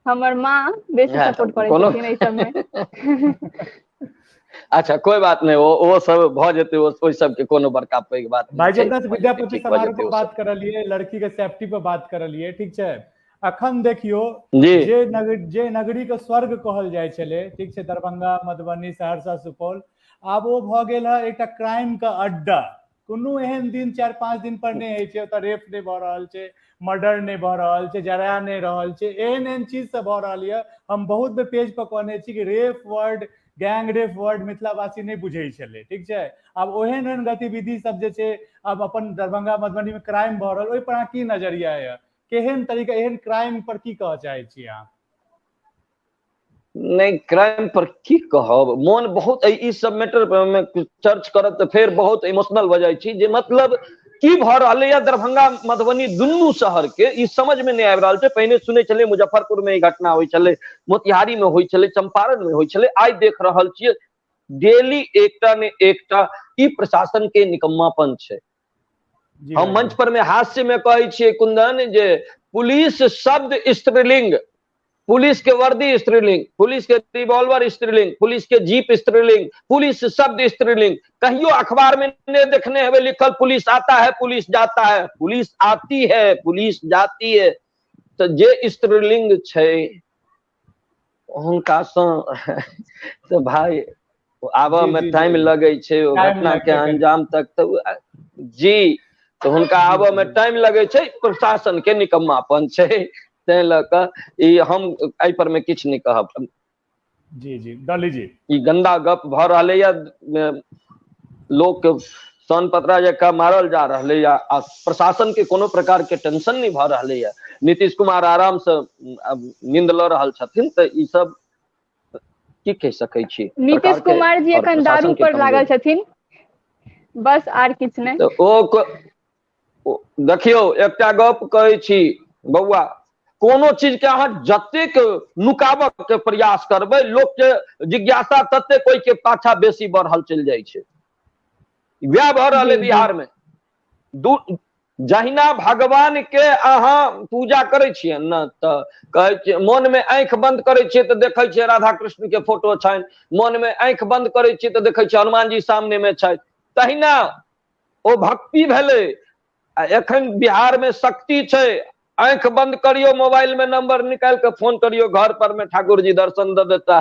हमर माँ बेसी सपोर्ट करै छथिन एहि सबमे। अच्छा कोई बात नहीं, वो सब भऽ जेतै, ओहि सबके कोनो बड़का पैघ बात नहीं। भाईजी अपना विद्यापति समारोह पर बात करलियै, लड़की के सेफ्टी पर बात करलियै, ठीक छै? अखन देखियो जे नगरी के स्वर्ग कहल जाइ छलै, ठीक छै, दरभंगा, मधुबनी, सहरसा, सुपौल, आब ओ भऽ गेल है एकटा क्राइम के अड्डा। कोनो एहन दिन 4-5 दिन पर नहि होइ छै ओतऽ रेप नहि भऽ रहल छै, मर्डर नहि भऽ रहल छै, जरा नहि रहल छै, एहन एहन चीज सब भऽ रहल यऽ। हम बहुत बेर पेज पर कहने छी कि rape word, gang rape word मिथिलावासी नहि बुझै छलै, ठीक छै? आब ओहन एहन गतिविधि सब जे छै आब अपन दरभंगा मधुबनी में क्राइम भऽ रहल, ओहि पर अहाँ की नजरिया यऽ? केहन तरीका एहन क्राइम पर की कहऽ चाहै छी अहाँ? नहि, क्राइम पर की कहब, मोन बहुत ई सब मैटर में चर्च करब तऽ फेर बहुत इमोशनल भऽ जाइ छी। जे मतलब की भऽ रहलैए दरभंगा मधुबनी दुनू शहर के, ई समझ में नहि आबि रहल छै। पहिने सुनै छलियै मुजफ्फरपुर में ई घटना होइ छलै, मोतिहारी में होइ छलै, चंपारण में होइ छलै, आइ देख रहल छियै डेली एकटा ने एकटा। ई प्रशासन के निकम्मापन छै। हम मंच पर में हास्य में कहै छियै कुंदन, जे पुलिस शब्द स्त्रीलिंग, पुलिस के वर्दी स्त्रीलिंग, पुलिस के रिवॉल्वर स्त्रीलिंग, पुलिस के जीप स्त्रीलिंग, पुलिस शब्द स्त्रीलिंग। कहियो अखबार में नहीं देखने हेबै लिखल पुलिस आता है पुलिस जाता है, पुलिस आती है पुलिस जाती है। तो जे स्त्रीलिंग छै हुनका सँ तो भाई आबऽ में टाइम लगै छै, ओ घटना के अंजाम तक तो जी, तो हुनका आबऽ में टाइम लगै छै। प्रशासन के निकम्मापन छै, तैं लऽ कऽ ई हम एहि पर मे किछु नहि कहब। जी जी डॉली जी, ई गंदा गप भऽ रहलैया, लोक सन पतरा जकाँ मारल जा रहलैया आ प्रशासन के कोनो प्रकार के टेंशन नहि भऽ रहलैया। नीतीश कुमार आराम से नींद लऽ रहल छथिन, तऽ ई सब की कहि सकै छी? नीतीश कुमार जी एखन दारू पर लागल छथिन, बस आर किछु नहि। तऽ ओ देखियौ, एकटा गप कहै छी बौआ, कोनो चीज के अहाँ जतेक नुकाबऽ के प्रयास करबै, लोक के जिज्ञासा ततेक ओहि के पाछा बेसी बढ़ल चलि जाइ छै। वएह भऽ रहल है बिहार में। जहिना भगवान के अहाँ पूजा करै छियै ने, तऽ कहै छियै मन में आँखि बंद करै छियै तऽ देखै छियै राधा कृष्ण के फोटो छनि, मन में आँखि बंद करै छियै तऽ देखै छियै हनुमान जी सामने में छथि। तहिना ओ भक्ति भेलै। आ एखन बिहार में शक्ति छै, आँखि बंद करियौ, मोबाइल में नंबर निकालि कऽ फोन करियौ, घर पर में ठाकुर जी दर्शन दऽ देता।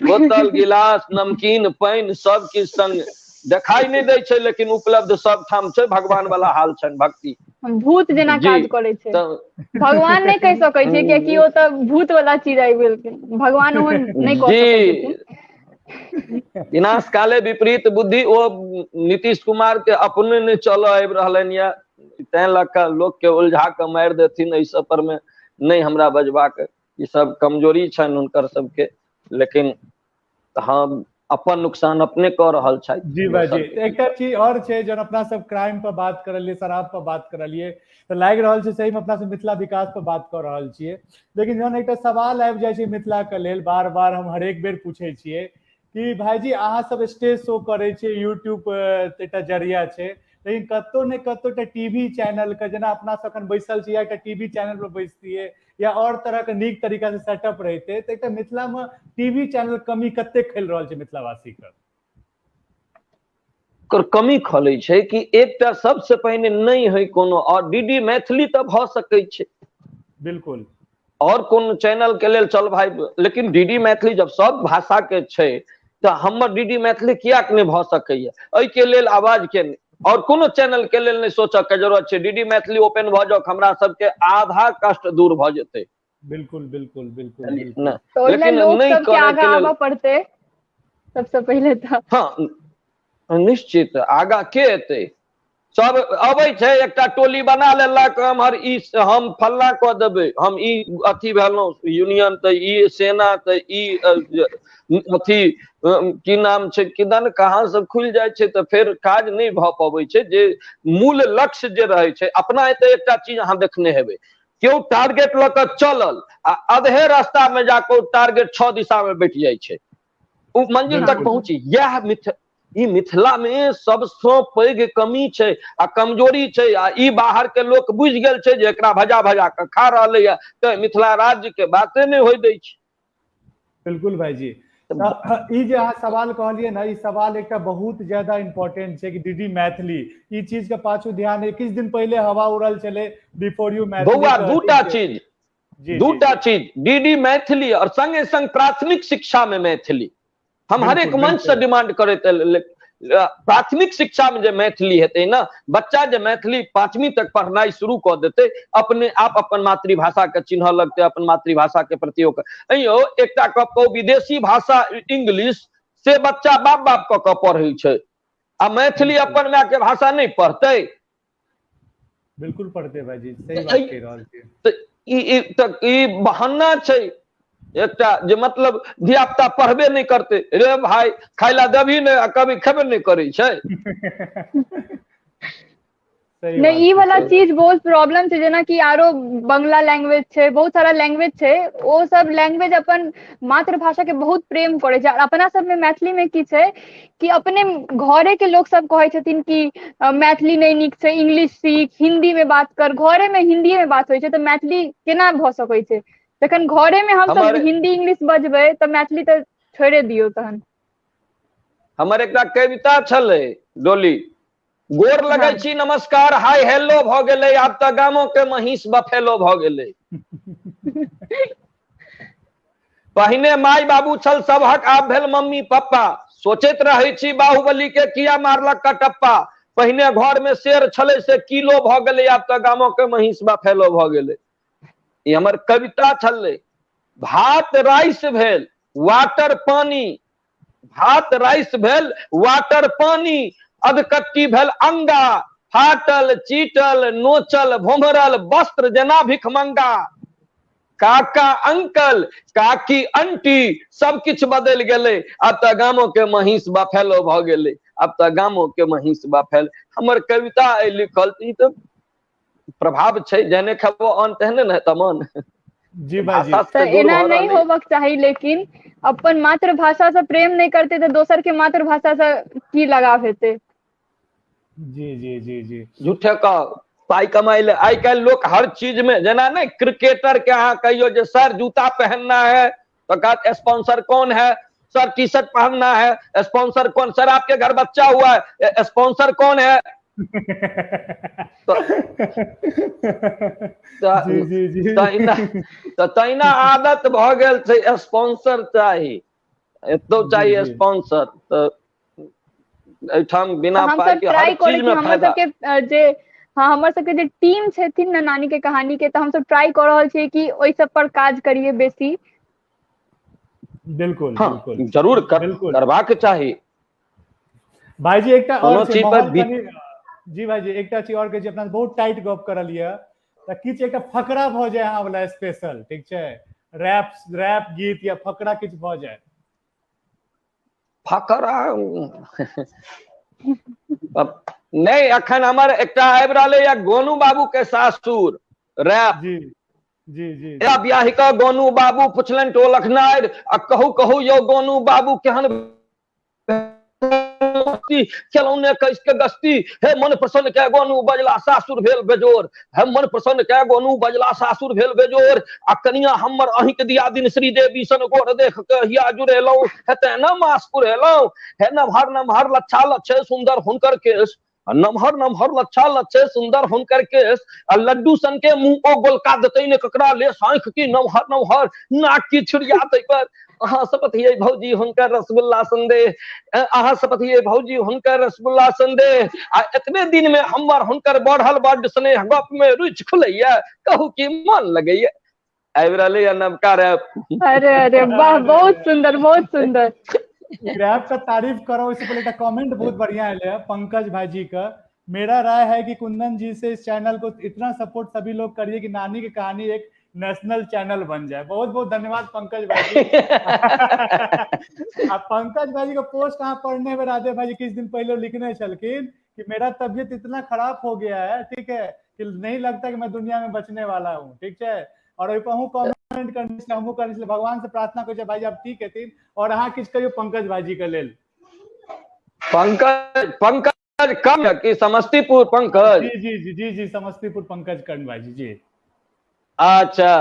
बोतल, गिलास, नमकीन, पानि सब किछु संग देखाई नहि दै छै, लेकिन उपलब्ध सब ठाम छै। भगवान वाला हाल छनि भक्ति। भूत जेना काज करै छै, भगवान नहि कहि सकै छै, कियाकि ओ तऽ भूत वाला चीज आबि गेलखिन, भगवान ओहन नहि कऽ सकै छथिन। विनाश काले विपरीत बुद्धि। ओ नीतीश कुमार के अपने नहि चलऽ आबि रहलनि यऽ, तैं लऽ कऽ लोक के उलझा कऽ मारि देथिन। एहि सब पर मे नहि हमरा बजबाक, ई सब कमजोरी छनि हुनकर सबके, लेकिन हम अपन नुकसान अपने कऽ रहल छथि। जी भाईजी, एकटा चीज और छै, जहन अपना सब क्राइम पर बात करलियै, शराब पर बात करलियै, तऽ लागि रहल छै सही में अपना सब मिथिला विकास पर बात कऽ रहल छियै। लेकिन जहन एकटा सवाल आबि जाइ छै मिथिला के लेल, बार बार हम हरेक बेर पूछै छियै कि भाईजी अहाँ सब स्टेज शो करै छियै, यूट्यूब एकटा जरिया छै, लेकिन कतौ ने कतौ एकटा टीवी चैनल के, जेना अपना सब एखन बैसल छियै, एकटा टीवी चैनल पर बैसतियै या और तरह के नीक तरीका से सेटअप रहिते, तऽ एकटा मिथिला में टीवी चैनल कमी कते खेल रहल छै मिथिलावासी के? ओकर कमी खलै छै कि एकटा सबसे पहिने नहि है कोनो, और डीडी मैथिली तऽ भऽ सकै छै। बिल्कुल। और कोनो चैनल के लेल चल भाई, लेकिन डीडी मैथिली जब सब भाषा के छै तऽ हमर डीडी मैथिली कियाक नहि भऽ सकैया? एहिके लेल आवाज के और कोनो चैनल के लेल नहि सोचऽ के जरूरत छै। डीडी मैथिली ओपन भऽ जाउ, हमरा सबके आधा कष्ट दूर भऽ जेतै। बिल्कुल बिल्कुल बिल्कुल बिल्कुल। तऽ ओहि लेकिन लोक नहि सबके करे आगाँ के लेल आबऽ पड़तै सबसँ पहिले तऽ। हँ निश्चित, आगा के एतै? सब अबै छै, एकटा टोली बना लेलक, एम्हर ई हम फल्ला कऽ देबै, हम ई अथी भेलहुँ यूनियन, तऽ ई सेना, तऽ ई अथी की नाम छै, किदन कहाँ सब खुलि जाइ छै, तऽ फेर काज नहि भऽ पबै छै जे मूल लक्ष्य जे रहै छै। अपना एतऽ एकटा चीज अहाँ देखने हेबै, केओ टारगेट लऽ कऽ चलल आ अधे रास्ता में जाकऽ ओ टारगेट 6 दिशा में बटि जाइ छै, ओ मंजिल तक पहुँची। इएह ई मिथिला में सबसँ पैघ कमी छै आ कमजोरी छै, आ ई बाहर के लोक बुझि गेल छै जे एकरा भजा भजा कऽ खा रहलैया, तऽ मिथिला राज्य के बाते नहि होइ दै छै। बिल्कुल भाईजी, ई जे अहाँ सवाल कहलियै ने, ई सवाल एकटा बहुत ज्यादा इम्पोर्टेंट छै कि दीदी मैथिली ई चीज के पाछू ध्यान। किछु दिन पहिले हवा उड़ल छलै बिफोर you Maithili. बौआ दूटा चीज, दूटा चीज, डीडी मैथिली और संगे संग प्राथमिक शिक्षा में मैथिली। हम हरेक मंच से डिमांड करैत, प्राथमिक शिक्षा में जे मैथिली हेतै ने, बच्चा जे मैथिली 5वीं तक पढ़नाइ शुरू कऽ देतै, अपने आप अपन मातृभाषा के चिन्हऽ लगतै, अपन मातृभाषा के प्रति ओकर। अइयो एकटा गप कहू, विदेशी भाषा इंग्लिश से बच्चा बाप बाप कऽ कऽ पढ़ै छै, आ मैथिली अपन माय के भाषा नहि पढ़तै? बिल्कुल पढ़तै भाईजी, सही बात कहि रहल छी। तऽ ई बहाना छै एकटा जे मतलब धियापुता पढ़बे नहि करतै। रे भाई खाय ला देबही नहि आ कभी खेबे नहि करै छै। नहि, ई वाला चीज बहुत प्रॉब्लम छै। जेनाकि आरो बंगला लैंग्वेज छै, बहुत सारा लैंग्वेज छै, ओ सब लैंग्वेज अपन मातृभाषा के बहुत प्रेम करै छै। अपना सबमे मैथिली मे की छै कि अपने घरे के लोक सब कहै छथिन कि मैथिली नहि नीक छै, इंग्लिश सीख, हिंदी में बात कर, घरे में हिंदी में बात होइ छै, तऽ मैथिली केना भऽ सकै छै? जखन घरे में हमसब हिंदी इंग्लिश बजबै तऽ मैथिली तऽ छोड़े दियौ। तहन हमर एकटा कविता छलै डोली, गोर लगै छी नमस्कार हाय हेलो भऽ गेलै, आब तऽ गामो के महींस बफेलो भऽ गेलै। पहिने माय बाबू छल सबहक, आब भेल मम्मी पप्पा, सोचैत रहै छी बाहुबली के किया मारलक कटप्पा, पहिने घर में शेर छलै से किलो भऽ गेलै, आब तऽ गामो के महींस बफेलो भऽ गेलै। ई हमर कविता छलै। भात राइस भेल वाटर पानी, भात राइस भेल वाटर पानी, अधकट्टी भेल अंगा, फाटल चीटल नोचल भोमरल वस्त्र जेना भिखमंगा, काका अंकल काकी अंटी सब किछु बदलि गेलै, आब तऽ गामो के महींस बफेलो भऽ गेलै, आब तऽ गामो के महींस बफेल। हमर कविता अइ लिखल, ई तऽ प्रभाव छै, जेहने खेबो अन्न तेहने ने हेतै मन। जी भाईजी, तऽ एना नहि होबक चाही, लेकिन अपन मातृभाषा से प्रेम नहि करते तऽ दोसर के मातृभाषा से की लगाव हेतै? जी जी जी जी, झूठे का पाई कमाई ले आइ काल्हि लोक हर चीज में, जेना नहि क्रिकेटर के अहाँ कहियो जे सर जूता पहनना है तो कहत स्पॉन्सर कौन है, सर टी शर्ट पहनना है स्पॉन्सर कौन, सर आपके घर बच्चा हुआ है स्पॉन्सर कौन है। तऽ तहिना आदत भऽ गेल छै, स्पॉन्सर चाही, एतौ चाही स्पॉन्सर। तऽ एहिठाम बिना पाई के हर चीज में फायदा। जे हाँ, हमर सबके जे टीम छथिन ने नानी के कहानी के, तऽ हमसब ट्राई कऽ रहल छियै कि ओहि सब पर काज करिए बेसी। बिल्कुल। हाँ, बिल्कुल, जरूर बिल्कुल। करबाक चाही। भाईजी एकटा कोनो और छै, चीज पर माहौल जी भाईजी एकटा चीज और कहै छी, अपना बहुत टाइट गप करल यऽ तऽ किछु एकटा फकरा भऽ जाय अहाँ वाला स्पेशल, ठीक छै, रैप रैप गीत या फकरा किछु भऽ जाय। फकरा नहि, अखन हमर एकटा आबि रहलै या गोनू बाबू के सासुर रैप। जी जी जी। या बियाह के गोनू बाबू पुछलनि टोलक नारि, आ कहू कहू यौ गोनू बाबू केहन खेलौने कैस के गस्ती, हे मन प्रसन्न के गोनू बजला सासुर भेल बेजोर, हे मन प्रसन्न के गोनू बजला सासुर भेल बेजोर, आ कनिया हमर अहीं के दिया दिन श्रीदेवी सन गोर देख के हिया जुड़ेलहुँ, हे तें न मास पुरेलहुँ, हे नमहर नमहर लच्छा लच्छे सुंदर हुनकर केश, नमहर नमहर लच्छा लच्छे सुंदर हुनकर केश, आ लड्डू सन के मुंह ओ गोलका देतै ने ककरा ले आँखि की नमहर नमहर नाक की छुरिया तै पर, अहाँ शपथ ये भौजी हुनकर रसगुल्ला संदेह, अहाँ शपथ ये भौजी हुनकर रसगुल्ला संदेह, आ एतबे दिन में हमर हुनकर बढ़ल बड्ड स्नेह, गप में रुचि खुलैया कहू की मन लगैया। आबि रहलै या नवका रैप। अरे अरे वाह, बहुत सुंदर, बहुत सुंदर। रैप का तारीफ करो इससे पहले कमेंट बहुत बढ़िया आया है पंकज भाई जी का। मेरा राय है कि कुंदन जी से इस चैनल को इतना सपोर्ट सभी लोग करिए कि नानी की कहानी एक नेशनल चैनल बन जाए। बहुत बहुत धन्यवाद पंकज भाई जी। आ पंकज भाई जी का पोस्ट अहाँ पढ़ने में राधे भाई जी किस दिन पहले लिखने छलखिन कि मेरा तबियत इतना खराब हो गया है, ठीक है, कि नहीं लगता कि मैं दुनिया में बचने वाला हूँ, ठीक है। और ओहि पर अहूँ कमेंट करने छलियै, हमहूँ करने छलियै, भगवान से प्रार्थना करै छियै भाई आप ठीक हेथिन। और अहाँ किछु कहियौ पंकज भाईजी के लेल। पंकज पंकज कर्ण की समस्तीपुर पंकज? जी जी जी जी जी समस्तीपुर पंकज कर्ण भाईजी जी। अच्छा,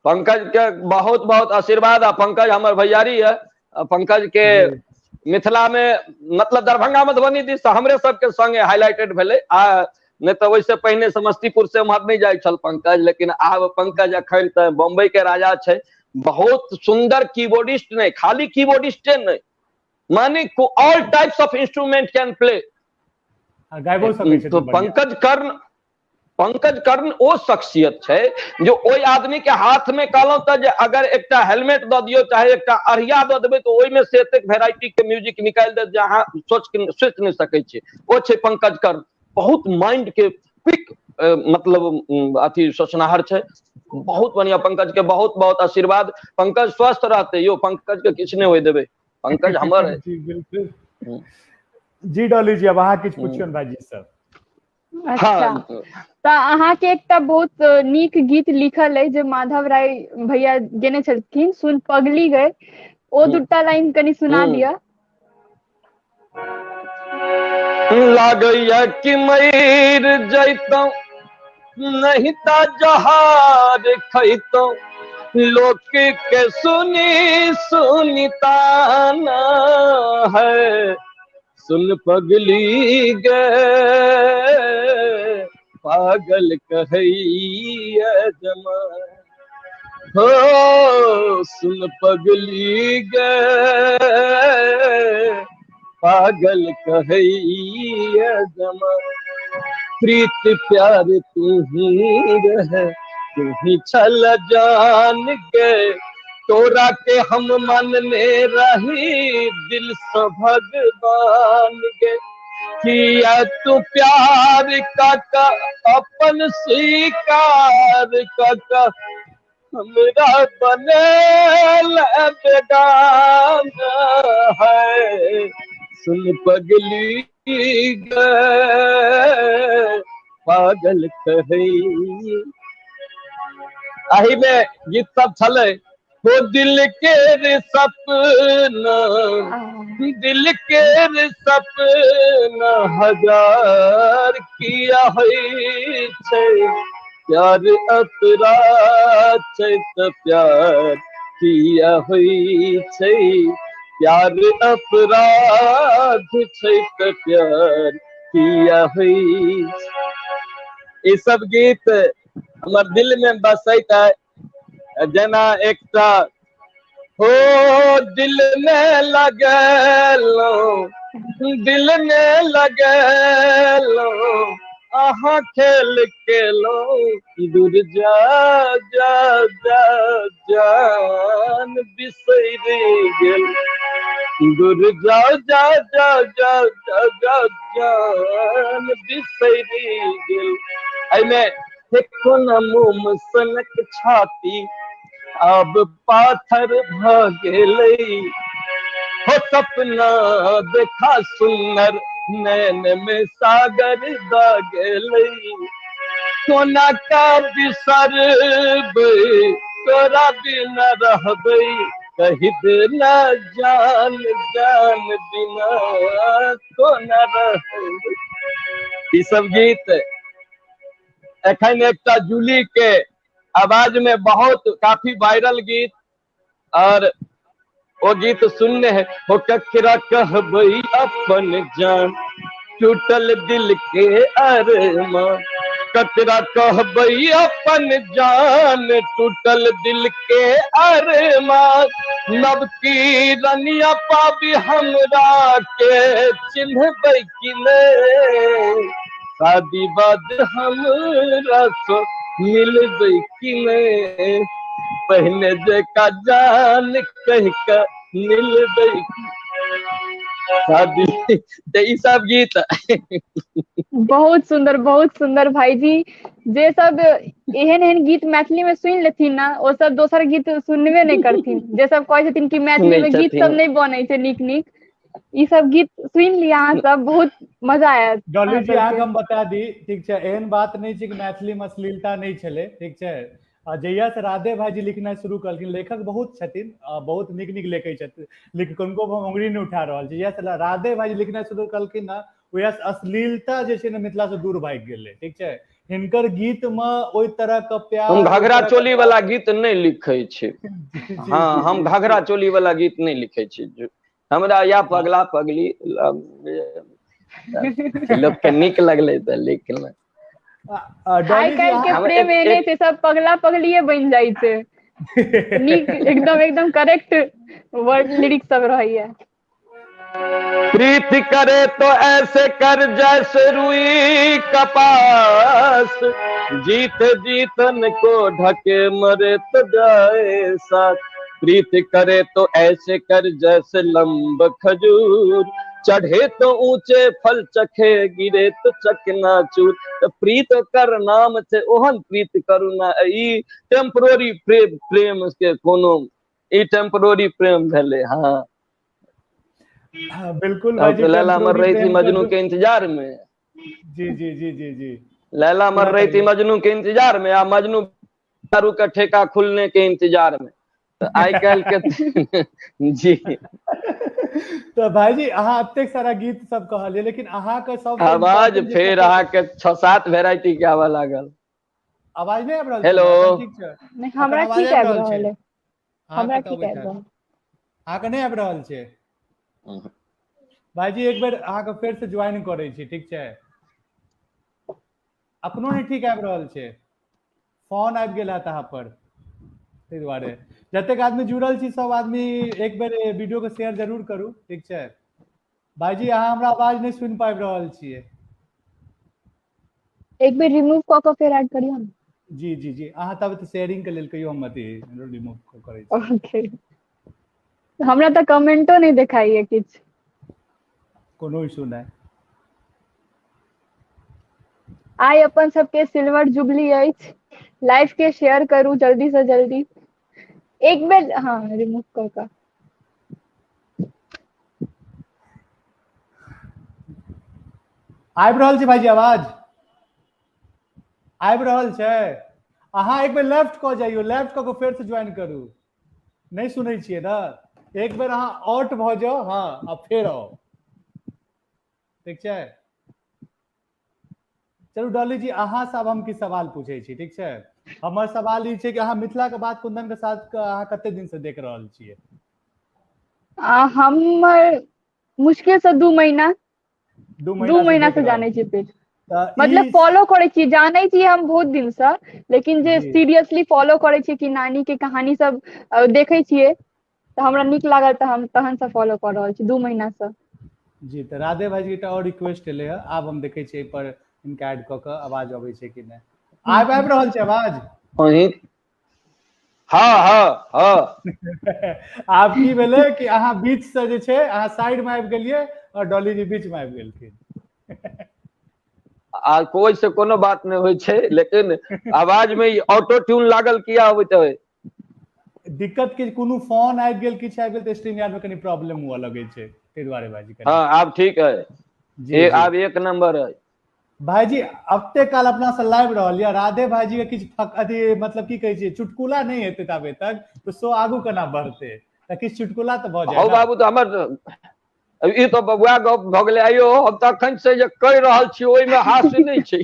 पंकज के बहुत बहुत आशीर्वाद। आ पंकज हमर भैयारी है, पंकज के मिथिला में मतलब दरभंगा मधुबनी दिस हमरे सबके संगे हाईलाइटेड भेलै, आ नहीं तो वैसे पहिने समस्तीपुर से उम्हर नहीं जाइ छल पंकज, लेकिन आब पंकज अखन तऽ बम्बई के राजा छै। बहुत सुंदर कीबोर्डिस्ट, नहीं खाली कीबोर्डिस्टे नहीं, माने all types of instrument can play. गायबो सकै छै तो पंकज कर्ण ओ शख्सियत छै जो ओहि आदमी के हाथ में कहलहुं तऽ जे अगर एकटा हेलमेट दऽ दियौ चाहे एकटा अरिया दऽ देबै तऽ ओहिमे से एतेक वेराइटी के म्यूजिक निकालि देत जे अहाँ सोचि नहि सकै छी। ओ छै पंकज कर्ण, बहुत माइंड के क्विक मतलब अथी सोचनाहर छै। बहुत बढ़िया, पंकज के बहुत बहुत आशीर्वाद। पंकज स्वस्थ रहते यौ, पंकज के किछु नहि होय देबै, पंकज हमर है। जी बिल्कुल जी। डॉली जी अब अहाँ किछु पुछियौ भाईजी सब। अच्छा, तऽ अहाँके एकटा बहुत नीक गीत लिखल अइ जे माधव राय भैया गेने छलखिन, सुन पगली गए, ओ दूटा लाइन कनि सुना दिअ। लागैया कि मर जैतौं नहीं त जहार खैतौं, लोक के सुनी सुनी ताना है, सुन पगली गे पागल कहैया जमा हो, सुन पगली गे पागल कहैया जमा, प्रीत प्यार तू ही रह तू ही छल जान के, तोरा के हम मानने रही दिल से भगवान के, किया तू प्यार का अपन स्वीकार का हमरा बने बेगाना है, सुन पगली गे पागल कहै। एहि में गीत सब छलै, हो दिल के सपना, दिल के सपना हजार किया है छै, प्यार अपराध छै त प्यार किया होइ छै, प्यार अपराध छै त प्यार किया होइ। ई सब गीत हमर दिल में बसैत है, जेना एकटा हो दिल में लगेलहुँ, दिल में लगेलहुँ अहाँ खेल केलहुँ, दूर जा जा जा जान बिसरि गेल, दूर जा जा जा जा जा जा जान बिसरि गेल। एहिमे कोना मोम सनक छाती आब पाथर भऽ गेलै, हो सपना देखा सुन्नर नैन में सागर द गेलै, कोना का बिसरबै तोरा बिना रहबै, कहि देना जान जान बिना कोना रहबै। ई सब गीत एखन एकटा जूली के आवाज में बहुत काफी वायरल गीत, और ओ गीत सुनने है, हो ककरा कहबै अपन जान टूटल दिल के अरमान, ककरा कहबै अपन जान टूटल दिल के अरमान, नवकी रनिया पाबी हमरा के चिन्हबै कि नै, शादी बाद हमरा सो मिलबै कि नै, पहिने जेका जान कहि के मिलबै शादी। ई सब गीत बहुत सुंदर, बहुत सुंदर भाईजी। जे सब एहन एहन गीत मैथिली में सुनि लेथिन ना, ओ सब दोसर गीत सुनबे नहि करथिन। जे सब कहै छथिन कि मैथिली में गीत सब नहि बनै छै नीक नीक, ई सब गीत सुनि लिअ अहाँ सब, बहुत मजा आयत। डॉली जी अहाँके हम बता दी, ठीक छै, एहन बात नहि छै कि मैथिली में अश्लीलता नहि छलै, ठीक छै। आ जहिया से राधे भाईजी लिखनाइ शुरू करलखिन, लेखक बहुत छथिन, बहुत नीक नीक लिखै छथिन, लेकिन किनको हम उंगली नहि उठा रहल छी। जहिया से राधे भाईजी लिखनाइ शुरू करलखिन ना, ओहिया से अश्लीलता जे छै ने मिथिला से दूर भागि गेलै, ठीक छै। हिनकर गीत में ओहि तरह के प्यार, हम घघरा चोली वाला गीत नहि लिखै छी। हाँ, हम घघरा चोली वाला गीत नहि लिखै छी। हमरा या पगला पगली लोक के नीक लगलै तऽ लिखल। आइ काल्हि के प्रेम एहने छै, सब पगला पगलिये बनि जाइ छै। नीक, एकदम एकदम करेक्ट वर्ड लिरिक्स सब रहैया। प्रीत करे तो ऐसे कर जैसे रुई कपास, जीत जीतन को ढके मरे तो जाए साथ, प्रीत करे तो ऐसे कर जैसे लंब खजूर, चढ़े तो ऊंचे फल चखे गिरे तो चकनाचूर। तो प्रीत कर नाम से ओहन प्रीत करुणा, ई टेम्पररी प्रेम, प्रेम के कोनो ई टेम्पररी प्रेम भेलै। हाँ बिल्कुल। तो लैला मर रही थी मजनू के इंतजार में। जी जी जी जी जी, लैला मर रही थी मजनू के इंतजार में, आ मजनू दारू का ठेका खुलने के इंतजार में। आइ काल्हि के जी। तो भाईजी अहाँ एतेक सारा गीत सब कहलियै, लेकिन अहाँके सब आवाज फेर अहाँके 6-7 वेराइटी के आबऽ लागल। आवाज नहि आबि रहल? हेलो, ठीक छै? नहि, हमरा ठीक आबि रहल है। हमरा ठीक आबि रहल, अहाँके नहि आबि रहल छै? भाईजी एक बेर अहाँके फेर से ज्वाइन करै छी, ठीक छै? अपनो नहि ठीक आबि रहल छै, फोन आबि गेल हैत अहाँ पर, ताहि दुआरे। जतेक आदमी जुड़ल छी सब आदमी एक बेर वीडियो के शेयर जरूर करू, ठीक छै? भाईजी अहाँ हमरा आवाज नहि सुनि पाबि रहल छियै। एक बेर रिमूव कऽ कऽ फेर ऐड करियौ ने। जी जी जी, अहाँ तब तऽ शेयरिंग के लेल कहियौ, हम अथी रिमूव करै छी। ओके, हमरा तऽ कमेंटो नहि देखाइए किछु। कोनो इशू नहि। आइ अपन सबके सिल्वर जुबली अछि, लाइव के शेयर करू जल्दी से जल्दी। एक बेर हाँ रिमूव कऽ कऽ। आबि रहल छै भाईजी आवाज? आबि रहल छै? अहाँ एक बेर लेफ्ट कऽ जाइयौ, लेफ्ट कऽ कऽ फेर से ज्वाइन करू। नहि सुनै छियै ने? एक बेर अहाँ आउट भऽ जाउ, हाँ, आ फेर आउ, ठीक छै? चलू डॉली जी, अहाँ से आब हम किछु सवाल पूछै छी, ठीक छै? हमर सवाल ई छै कि अहाँ मिथिला के बात कुंदन के साथ अहाँ कते दिन से देख रहल छियै? हम मुश्किल से 2 महीना, 2 महीना से जानै छियै पेज, मतलब फॉलो करै छी, जानै छी हम बहुत दिन से, लेकिन जे सीरियसली फॉलो करै छी कि नानी के कहानी सब देखै छियै तऽ हमरा नीक लागल, तऽ हम तहन से फॉलो कऽ रहल छी 2 महीना से। जी, तऽ राधे भाईजी एकटा और रिक्वेस्ट एलै हँ, आब हम देखै छियै एहि पर हिनका ऐड कऽ कऽ आवाज अबै छै कि नहि। आबि आबि रहल छै आवाज? अहीं। हँ हँ हँ। आब की भेलै कि अहाँ बीच से जे छै अहाँ साइड मे आबि गेलियै और डॉली जी बीच मे आबि गेलखिन। आ कोइ से कोनो बात नहि होइ छै, लेकिन आवाज मे ई ऑटो ट्यून लागल किया अबैत है? दिक्कत कि कोनो फोन आबि गेल, किछु आबि गेल तऽ स्ट्रीम यार्ड मे कनि प्रॉब्लम हुअ लगै छै, ताहि दुआरे भाईजी कनि। हँ आब ठीक है। जी जी। आब एक नंबर है। भाईजी अते काल अपना से लाइव रहल या राधे भाईजी के किछु अथी मतलब की कहै छियै चुटकुला नहि हेतै ताबे तक तऽ शो आगू केना बढ़तै? तऽ किछु चुटकुला तऽ भऽ जाय हौ ना। बाबू, तऽ हमर ई तऽ वएह गप भऽ गेलै। आइयो हम तऽ अखन से जे कहि रहल छी ओहिमे हास्य नहि छै।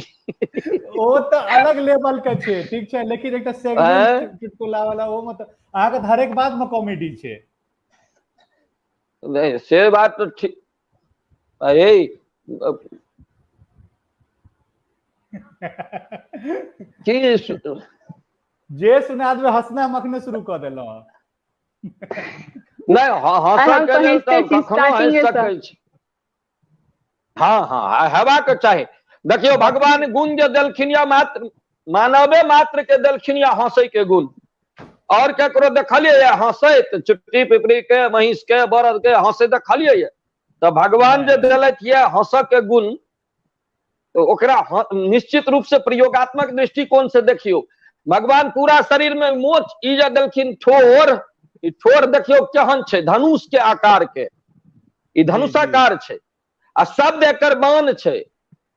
ओ तऽ अलग लेवल के छै, ठीक छै, लेकिन एकटा सेगमेंट चुटकुला वाला ओ मतलब अहाँके तऽ हरेक बात मे कॉमेडी छै। नहि से बात तऽ ठीक। अरे की जे सुना देबै हँसना हम अखने शुरू कऽ देलहुँ। नहि, आइ हँसऽ हम के तऽ लेल हँसिते तऽ छी कखनो हँसि स्टार्टिंगे सँ। सकै छी। हँ हँ, हेबाक चाही। देखियौ बकरी भगवान गुण जे देलखिन या मात्र मानवे मात्र के देलखिन या हँसै के गुण। और केकरो देखलियै या हँसैत? चुट्टी पिपरी के, महींष के, बरद के हँसैत देखलियै या? तऽ भगवान जे नहि। देलथि ये हँसऽ के गुण, तऽ ओकरा निश्चित रूप से प्रयोगात्मक दृष्टिकोण से देखियौ, भगवान पूरा शरीर में मोच ई जे देलखिन ठोर, ई ठोर देखियौ केहन छै, धनुष के आकार के, ई जी जी। धनुषाकार छै, आ शब्द एकर बाण छै,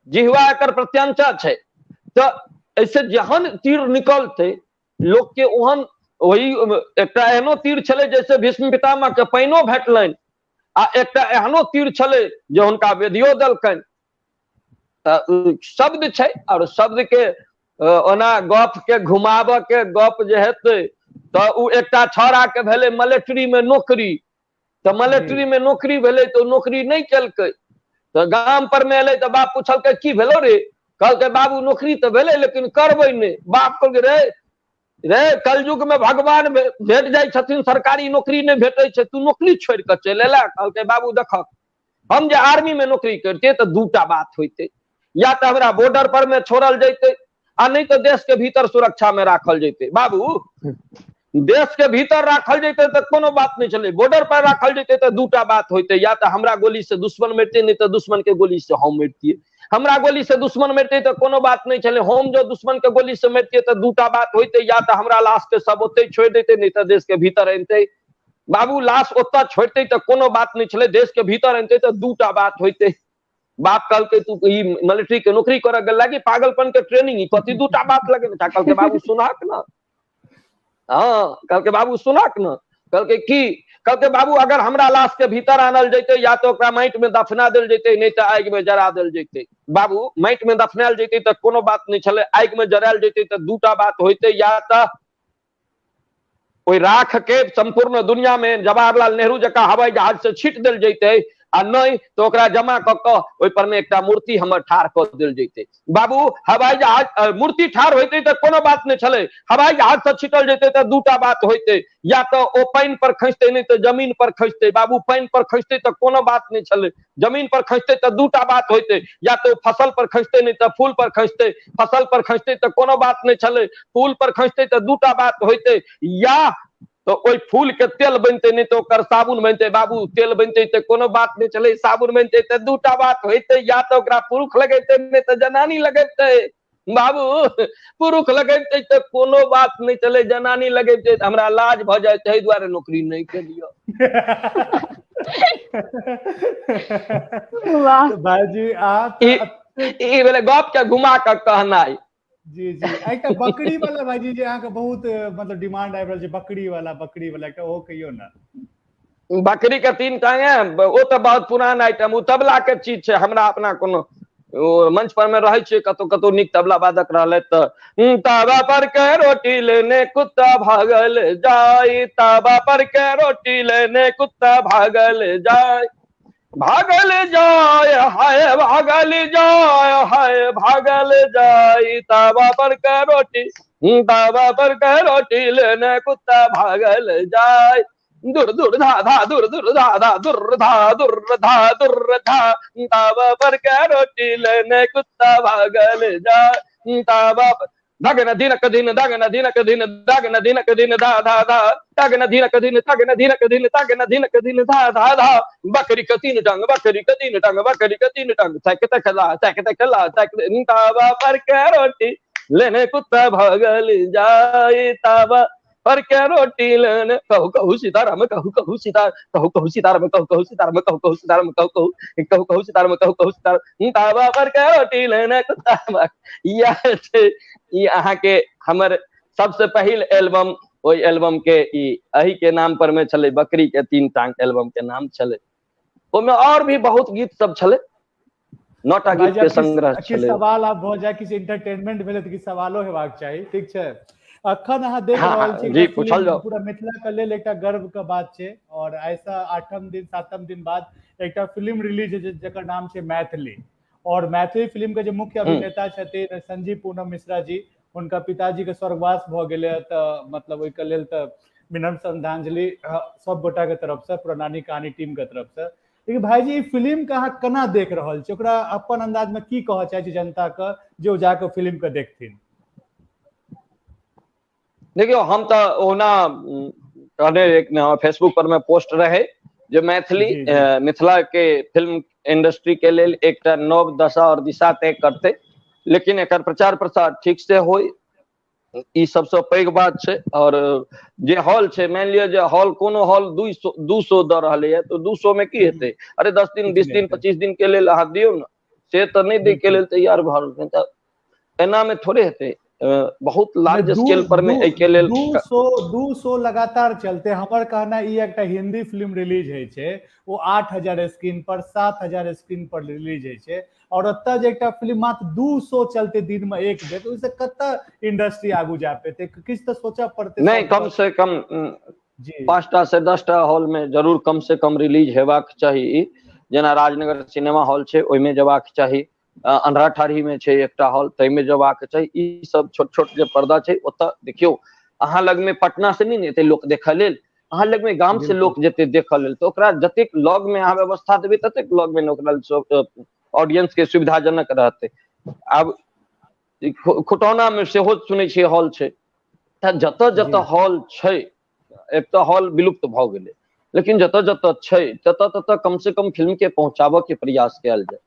जिह्वा एकर प्रत्यंचा छै। तऽ ऐसे जहन तीर निकलतै लोक के ओहन, वही एकटा एहनो तीर छलै जैसे भीष्म पितामह के पानिओ भेटलनि, आ एकटा एहनो तीर छलै जे हुनका वेदियो देलकनि। तऽ शब्द छै, और शब्द के ओना गप के घुमाबऽ के गप जे हेतै तऽ ओ एकटा छौड़ा के भेलै मिलिट्री मे नौकरी। तऽ जी मिलिट्री मे नौकरी भेलै तऽ ओ नौकरी नहि केलकै। तऽ गाम पर मे एलै तऽ बाप पुछलकै की भेलौ रे? कहलकै बाबू नौकरी तऽ भेलै लेकिन करबै नहि। बाप कहलकै रे रे कलयुग में भगवान भेट जाइ छथिन, सरकारी नौकरी नहि भेटै छै, तू नौकरी छोड़ि कऽ चलि एला। कहलकै बाबू देखक, हम जे आर्मी में नौकरी करितियै तऽ दूटा बात होइतै, या तऽ हमरा बॉर्डर पर मे छोड़ल जैतै आ नहि तऽ देश के भीतर सुरक्षा में राखल जैतै। बाबू देश के भीतर राखल जैतै तऽ कोनो बात नहि छलै, बॉर्डर पर राखल जैतै तऽ दूटा बात होइतै, या तऽ हमरा गोली से दुश्मन मरितै, नहि तऽ दुश्मन के गोली से हम मरितियै। हमरा गोली से दुश्मन मरितै तऽ कोनो बात नहि छलै, हम जो दुश्मन के गोली से मरितियै तऽ दूटा बात होइतै, या तऽ हमरा लाश के सब ओतै छोड़ि दैतै, नहि तऽ देश के भीतर अनितै। बाबू लाश ओतऽ छोड़तै तऽ कोनो बात नहि छलै, देश के भीतर अनितै तऽ दूटा बात होइतै। बाप कहलकै तू ई मिलिट्री के नौकरी करऽ गेल कि पागलपन के ट्रेनिंग, ई कथी दूटा बात लगेने छह? कहलकै बाबू सुनहक ने। हँ, कहलकै बाबू सुनहक ने। कहलकै की? कहलकै बाबू अगर हमरा लाश के भीतर आनल जैतै या तऽ ओकरा माटि मे दफना देल जैतै, नहि तऽ आगि मे जरा देल जैतै। बाबू माटि मे दफनायल जैतै तऽ कोनो बात नहि छलै, आगि मे जरायल जैतै तऽ दूटा बात होइतै, या तऽ ओहि राख के संपूर्ण दुनिया में जवाहरलाल नेहरू जकाँ हवाई जहाज से छीट देल जैतै, आ नहि तऽ ओकरा जमा कऽ कऽ ओहि पर मे एकटा मूर्ति हमर ठाढ़ कऽ देल जैतै। बाबू हवाई जहाज मूर्ति ठाढ़ होइतै तऽ कोनो बात नहि छलै, हवाई जहाज से छीटल जैतै तऽ दूटा बात होइतै, या तऽ ओ पानि पर खसितै नहि तऽ जमीन पर खसितै। बाबू पानि पर खसितै तऽ कोनो बात नहि छलै, जमीन पर खसितै तऽ दूटा बात होइतै, या तऽ ओ फसल पर खसितै नहि तऽ फूल पर खसितै। फसल पर खसितै तऽ कोनो बात नहि छलै, फूल पर खसितै तऽ दूटा बात होइतै, या तऽ ओहि फूल के तेल बनतै नहि तऽ ओकर साबुन बनतै। बाबू तेल बनतै तऽ कोनो बात नहि छलै, साबुन बनतै तऽ दूटा बात होइतै, या तऽ ओकरा पुरुष लगेतै नहि तऽ जनानी लगेतै। बाबू पुरुष लगेतै तऽ कोनो बात नहि छलै, जनानी लगेतै तऽ हमरा लाज भऽ जाइत, ताहि दुआरे नौकरी नहि केलियौ। वाह। तऽ भाईजी अहाँ ई तऽ ई भेलै गप के घुमा कऽ कहनाइ। जी जी। एकटा बकरी वाला भाईजी जे अहाँके बहुत मतलब डिमांड आबि रहल छै, बकरी वाला, बकरी वाला एकटा ओहो कहियौ ने। बकरी के तीन टांगे, ओ तऽ बहुत पुरान आइटम, ओ तबला के चीज छै। हमरा अपना कोनो ओ मंच पर मे रहै छियै, कतौ कतौ नीक तबला वादक रहलै तऽ तावा पर के रोटी लेने कुत्ता भागल जाय, तावा पर के रोटी लेने कुत्ता भागल जाय, भागल जाय हाय भागल जाय हाय भागल जाय, तावा पर के रोटी, तावा पर के रोटी लेने कुत्ता भागल जाय। दुर दुर धा धा दुर दुर धा धा दुर धा दुर धा दुर धा, तावा पर के रोटी लेने कुत्ता भागल जा, तावा धगन धीनक धिन धगन धीनक धिन धगन धीनक धिन धा धा धा, धगन धीनक धिन धगन धीनक धिन धगन धीनक धिन धा धा धा, बकरी के तीन टांग बकरी के तीन टांग बकरी के तीन टांग, तक तकला तक तकला तक, तावा पर के रोटी लेने कुत्ता भागल जाए, तावा पर के रोटी लेने, कहू कहू सीताराम कहू कहू सीता, कहू कहू सीताराम कहू कहू सीताराम कहू कहू सीताराम कहू कहू कहू कहू सीताराम कहू कहू सीताराम, तावा पर के रोटी लेने कुत्ता। इएह छै ई अहाँके हमर सबसे पहिल एल्बम। ओहि एल्बम के ई एही के नाम पर में छलै, बकरी के तीन टांग एल्बम के नाम छलै। ओहिमे और भी बहुत गीत सब छलै, 9टा गीत के संग्रह छलै। सवाल आब भऽ जाय, किछु एंटरटेनमेंट भेलै तऽ किछु सवालो हेबाक चाही, ठीक छै? अखन अहाँ देख रहल छी जी, पूछल जाउ। पूरा मिथिला के लेल एकटा गर्व के बात छै, और ऐसा 8म दिन 7म दिन बाद एकटा फिल्म रिलीज है जकर नाम छै मैथिली। और मैथिली फिल्म के जे मुख्य अभिनेता छथिन संजीव पूनम मिश्रा जी, हुनका पिताजी के स्वर्गवास भऽ गेलै, तऽ मतलब ओहिके लेल तऽ विनम्र श्रद्धांजलि सब गोटा के तरफ से, पूरा नानी कहानी टीम के तरफ से। लेकिन भाईजी, ई फिल्म के अहाँ केना देख रहल छी? ओकरा अपन अंदाज में की कहऽ चाहै छी जनता के जे ओ जाके फिल्म के देखथिन? देखियौ, हम तऽ ओना कहने एक फेसबुक पर में पोस्ट रहे जे मैथिली मिथिला के फिल्म इंडस्ट्री के लेल एकटा नव दशा और दिशा तय करतै, लेकिन एकर प्रचार प्रसार ठीक से होय, ई सबसँ पैघ बात छै। और जे हॉल छै, मानि लिअ जे हॉल कोनो हॉल 200 दऽ रहलैए, तऽ 200 मे की हेतै? अरे 10 दिन 20 दिन 25 दिन के लेल अहाँ दियौ ने, से तऽ नहि दै के लेल तैयार भऽ रहल, तऽ एना मे थोड़े हेतै। बहुत लार्ज स्केल पर में एहि के लेल 200 लगातार चलते। हमर कहना ई एकटा हिंदी फिल्म रिलीज होइ छै, ओ 8000 स्क्रीन पर 7000 स्क्रीन पर रिलीज होइ छै, और ओतऽ जे एकटा फिल्म मात्र 200 चलते दिन में एक बेर, ओहिसँ कतऽ इंडस्ट्री आगू जा पेतै? किछु तऽ सोचऽ पड़तै। नहि, कम से कम 5टा से 10टा हॉल में जरूर कम से कम रिलीज हेबाक चाही। जेना राजनगर सिनेमा हॉल छै, ओहिमे जेबाक चाही, अन्हरा ठाढ़ी में छै एकटा हॉल, ताहिमे जेबाक चाही। ई सब छोट छोट जे पर्दा छै ओतऽ देखियौ, अहाँ लग में पटना से नहि ने एतै लोक देखऽ लेल, अहाँ लग में गाम से लोक जेतै देखऽ लेल, तऽ ओकरा जतेक लग में अहाँ व्यवस्था देबै ततेक लग में ओकरा ऑडियंस के सुविधाजनक रहतै। आब खुटौना में सेहो सुनै छियै हॉल छै, तऽ जतऽ जतऽ हॉल छै, एक तऽ हॉल विलुप्त भऽ गेलै, लेकिन जतऽ जतऽ छै ततऽ ततऽ कम से कम फिल्म के पहुंचाबऽ के प्रयास कयल जाय,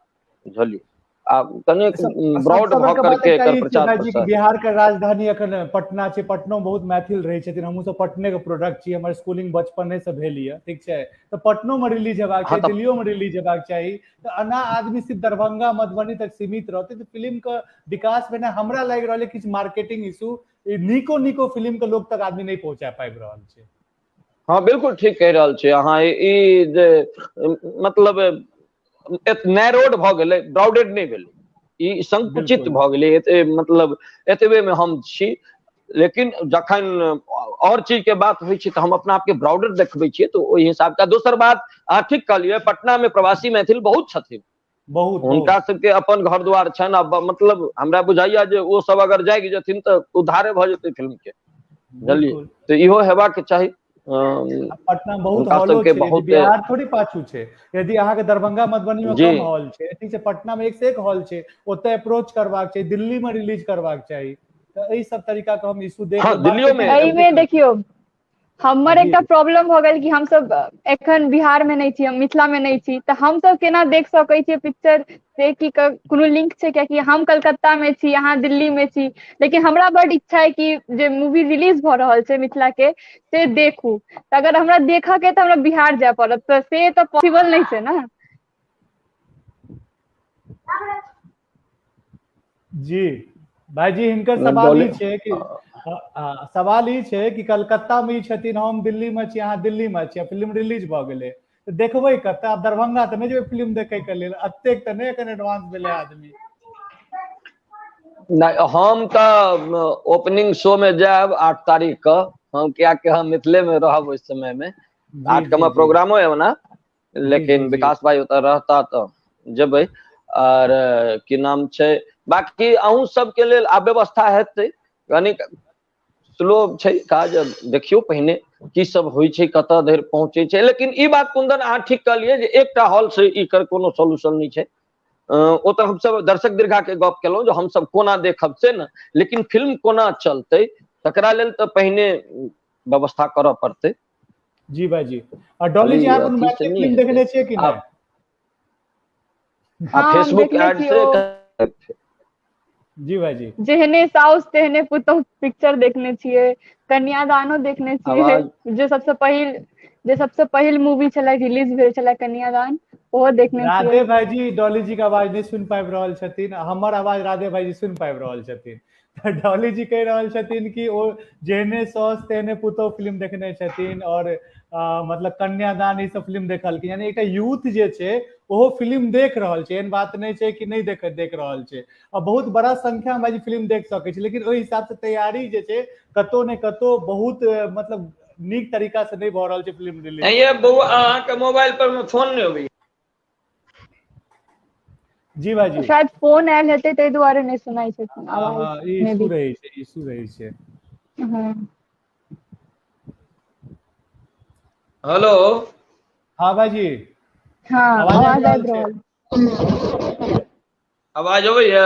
बुझलियै? आब कने ब्रॉड भऽ करके एकर प्रचार प्रसार। बिहार के राजधानी अखन पटना छै, पटनो बहुत मैथिल रहै छथिन, हमहूँ सब पटने के प्रोडक्ट छी, हमर स्कूलिंग बचपने से भेल यऽ, ठीक छै? तऽ पटनो में रिलीज हेबाक चाही, दिल्लियो में रिलीज हेबाक चाही, तऽ एना आदमी सिर्फ दरभंगा मधुबनी तक सीमित रहतै तऽ फिल्म के विकास भेनाइ हमरा लागि रहल है किछु मार्केटिंग इशू, नीको नीको फिल्म के लोग तक आदमी नहि पहुंचा पाबि रहल छै। हाँ, बिल्कुल ठीक कहि रहल छी अहाँ। ई जे मतलब नैरोड भऽ गेलै, ब्राउडेड नहि भेलै, ई संकुचित भऽ गेलै, मतलब एतबे मे हम छी। लेकिन जखन और चीज के बात होइ छै तऽ हम अपना आपके ब्राउडेड देखबै छियै, तऽ ओहि हिसाब के। दोसर बात अहाँ ठीक कहलियै, पटना मे प्रवासी मैथिल बहुत छथिन, बहुत हुनका सबके अपन घर द्वार छनि। आ मतलब हमरा बुझाइया जे ओ सब अगर जागि जेथिन तऽ उद्धारे भऽ जेतै फिल्म के, बुझलियै? तऽ इहो हेबाक चाही। पटना बहुत हॉलो छै, बहुत बिहार थोड़ी पाछू छै। यदि अहाँके दरभंगा मधुबनी में कम हॉल छै, ठीक छै, पटना में एक से एक हॉल छै, ओतऽ अप्रोच करबाक चाही, दिल्ली में रिलीज करबाक चाही। तऽ एहि सब तरीका के हम इशू देख दिल्लियो में एहिमे देखियौ, हमर एकटा प्रॉब्लम भऽ गेल कि हमसब एखन बिहार में नहि छी, हम मिथिला में नहि छी, तऽ हमसब केना देख सकै छियै पिक्चर से? की कोनो लिंक छै? कियाकि हम कलकत्ता में छी, अहाँ दिल्ली में छी, लेकिन हमरा बड इच्छा है कि जे मूवी रिलीज भऽ रहल छै मिथिला के से देखू, तऽ अगर हमरा देखऽ के तऽ हमरा बिहार जाय पड़त, तऽ से तऽ पॉसिबल नहि छै ने। जी भाईजी, हिनकर सवाल ई छै कि सवाल ई छै कि कलकत्ता में ई छथिन, हम दिल्ली में छी, अहाँ दिल्ली में छी, फिल्म रिलीज भऽ गेलै तऽ देखबै कतऽ? आब दरभंगा तऽ नहि जेबै फिल्म देखै के लेल, एतेक तऽ नहि एखन एडवांस भेलै आदमी। नहि, हम तऽ ओपनिंग शो में जायब 8 तारीख के, हम कियाकि हम मिथिले में रहब ओहि समय में। 8 के प्रोग्रामो है ओना, लेकिन विकास भाई ओतऽ रहता तऽ जेबै। और की नाम छै, बाकी अहूँ सबके लेल आब व्यवस्था हेतै, कनिक स्लो छै काज। देखियौ पहिने की सब होइ छै, कतऽ धरि पहुँचै छै। लेकिन ई बात कुंदन अहाँ ठीक कहलियै जे एकटा हॉल से एकर कोनो सोल्यूशन नहि छै। ओ तऽ हमसब दर्शक दीर्घा के गप केलहुँ जे हमसब कोना देखब से ने, लेकिन फिल्म कोना चलतै तकरा लेल तऽ पहिने व्यवस्था करऽ पड़तै। जी भाईजी। आ डॉली जी, अहाँ कोनो मैथिली फिल्म देखने छियै कि नहि? आ फेसबुक एड से। जी भाईजी। जेहने साउस तेहने पुतोह पिक्चर देखने छियै, कन्यादानो देखने छियै, जे सबसे पहिल मूवी छलै रिलीज भेल छलै कन्यादान, ओहो देखने छियै। राधे भाईजी डॉली जी के आवाज नहि सुनि पाबि रहल छथिन, हमर आवाज राधे भाईजी सुनि पाबि रहल छथिन। तऽ डॉली जी कहि रहल छथिन कि ओ जेहने साउस तेहने पुतोह फिल्म देखने छथिन और मतलब कन्यादान ई सब फिल्म देखलखिन, यानी एकटा यूथ जे छै ओहो फिल्म देख रहल छै, एहन बात नहि छै कि नहि देख रहल छै। आ बहुत बड़ा संख्या में फिल्म देख सकै छै, लेकिन ओहि हिसाब से तैयारी जे छै कतौ ने कतौ बहुत मतलब नीक तरीका से नहि भऽ रहल छै फिल्म रिलीज। बौआ अहाँके मोबाइल पर में फोन नहि अबैया। जी भाईजी, शायद फोन आयल हेतै ताहि दुआरे नहि सुनाइ छै आवाज। इशू रहै छै, इशू रहै छै। हेलो। हाँ भाईजी। हाँ, आवाज आबि रहल। आवाज अबैया?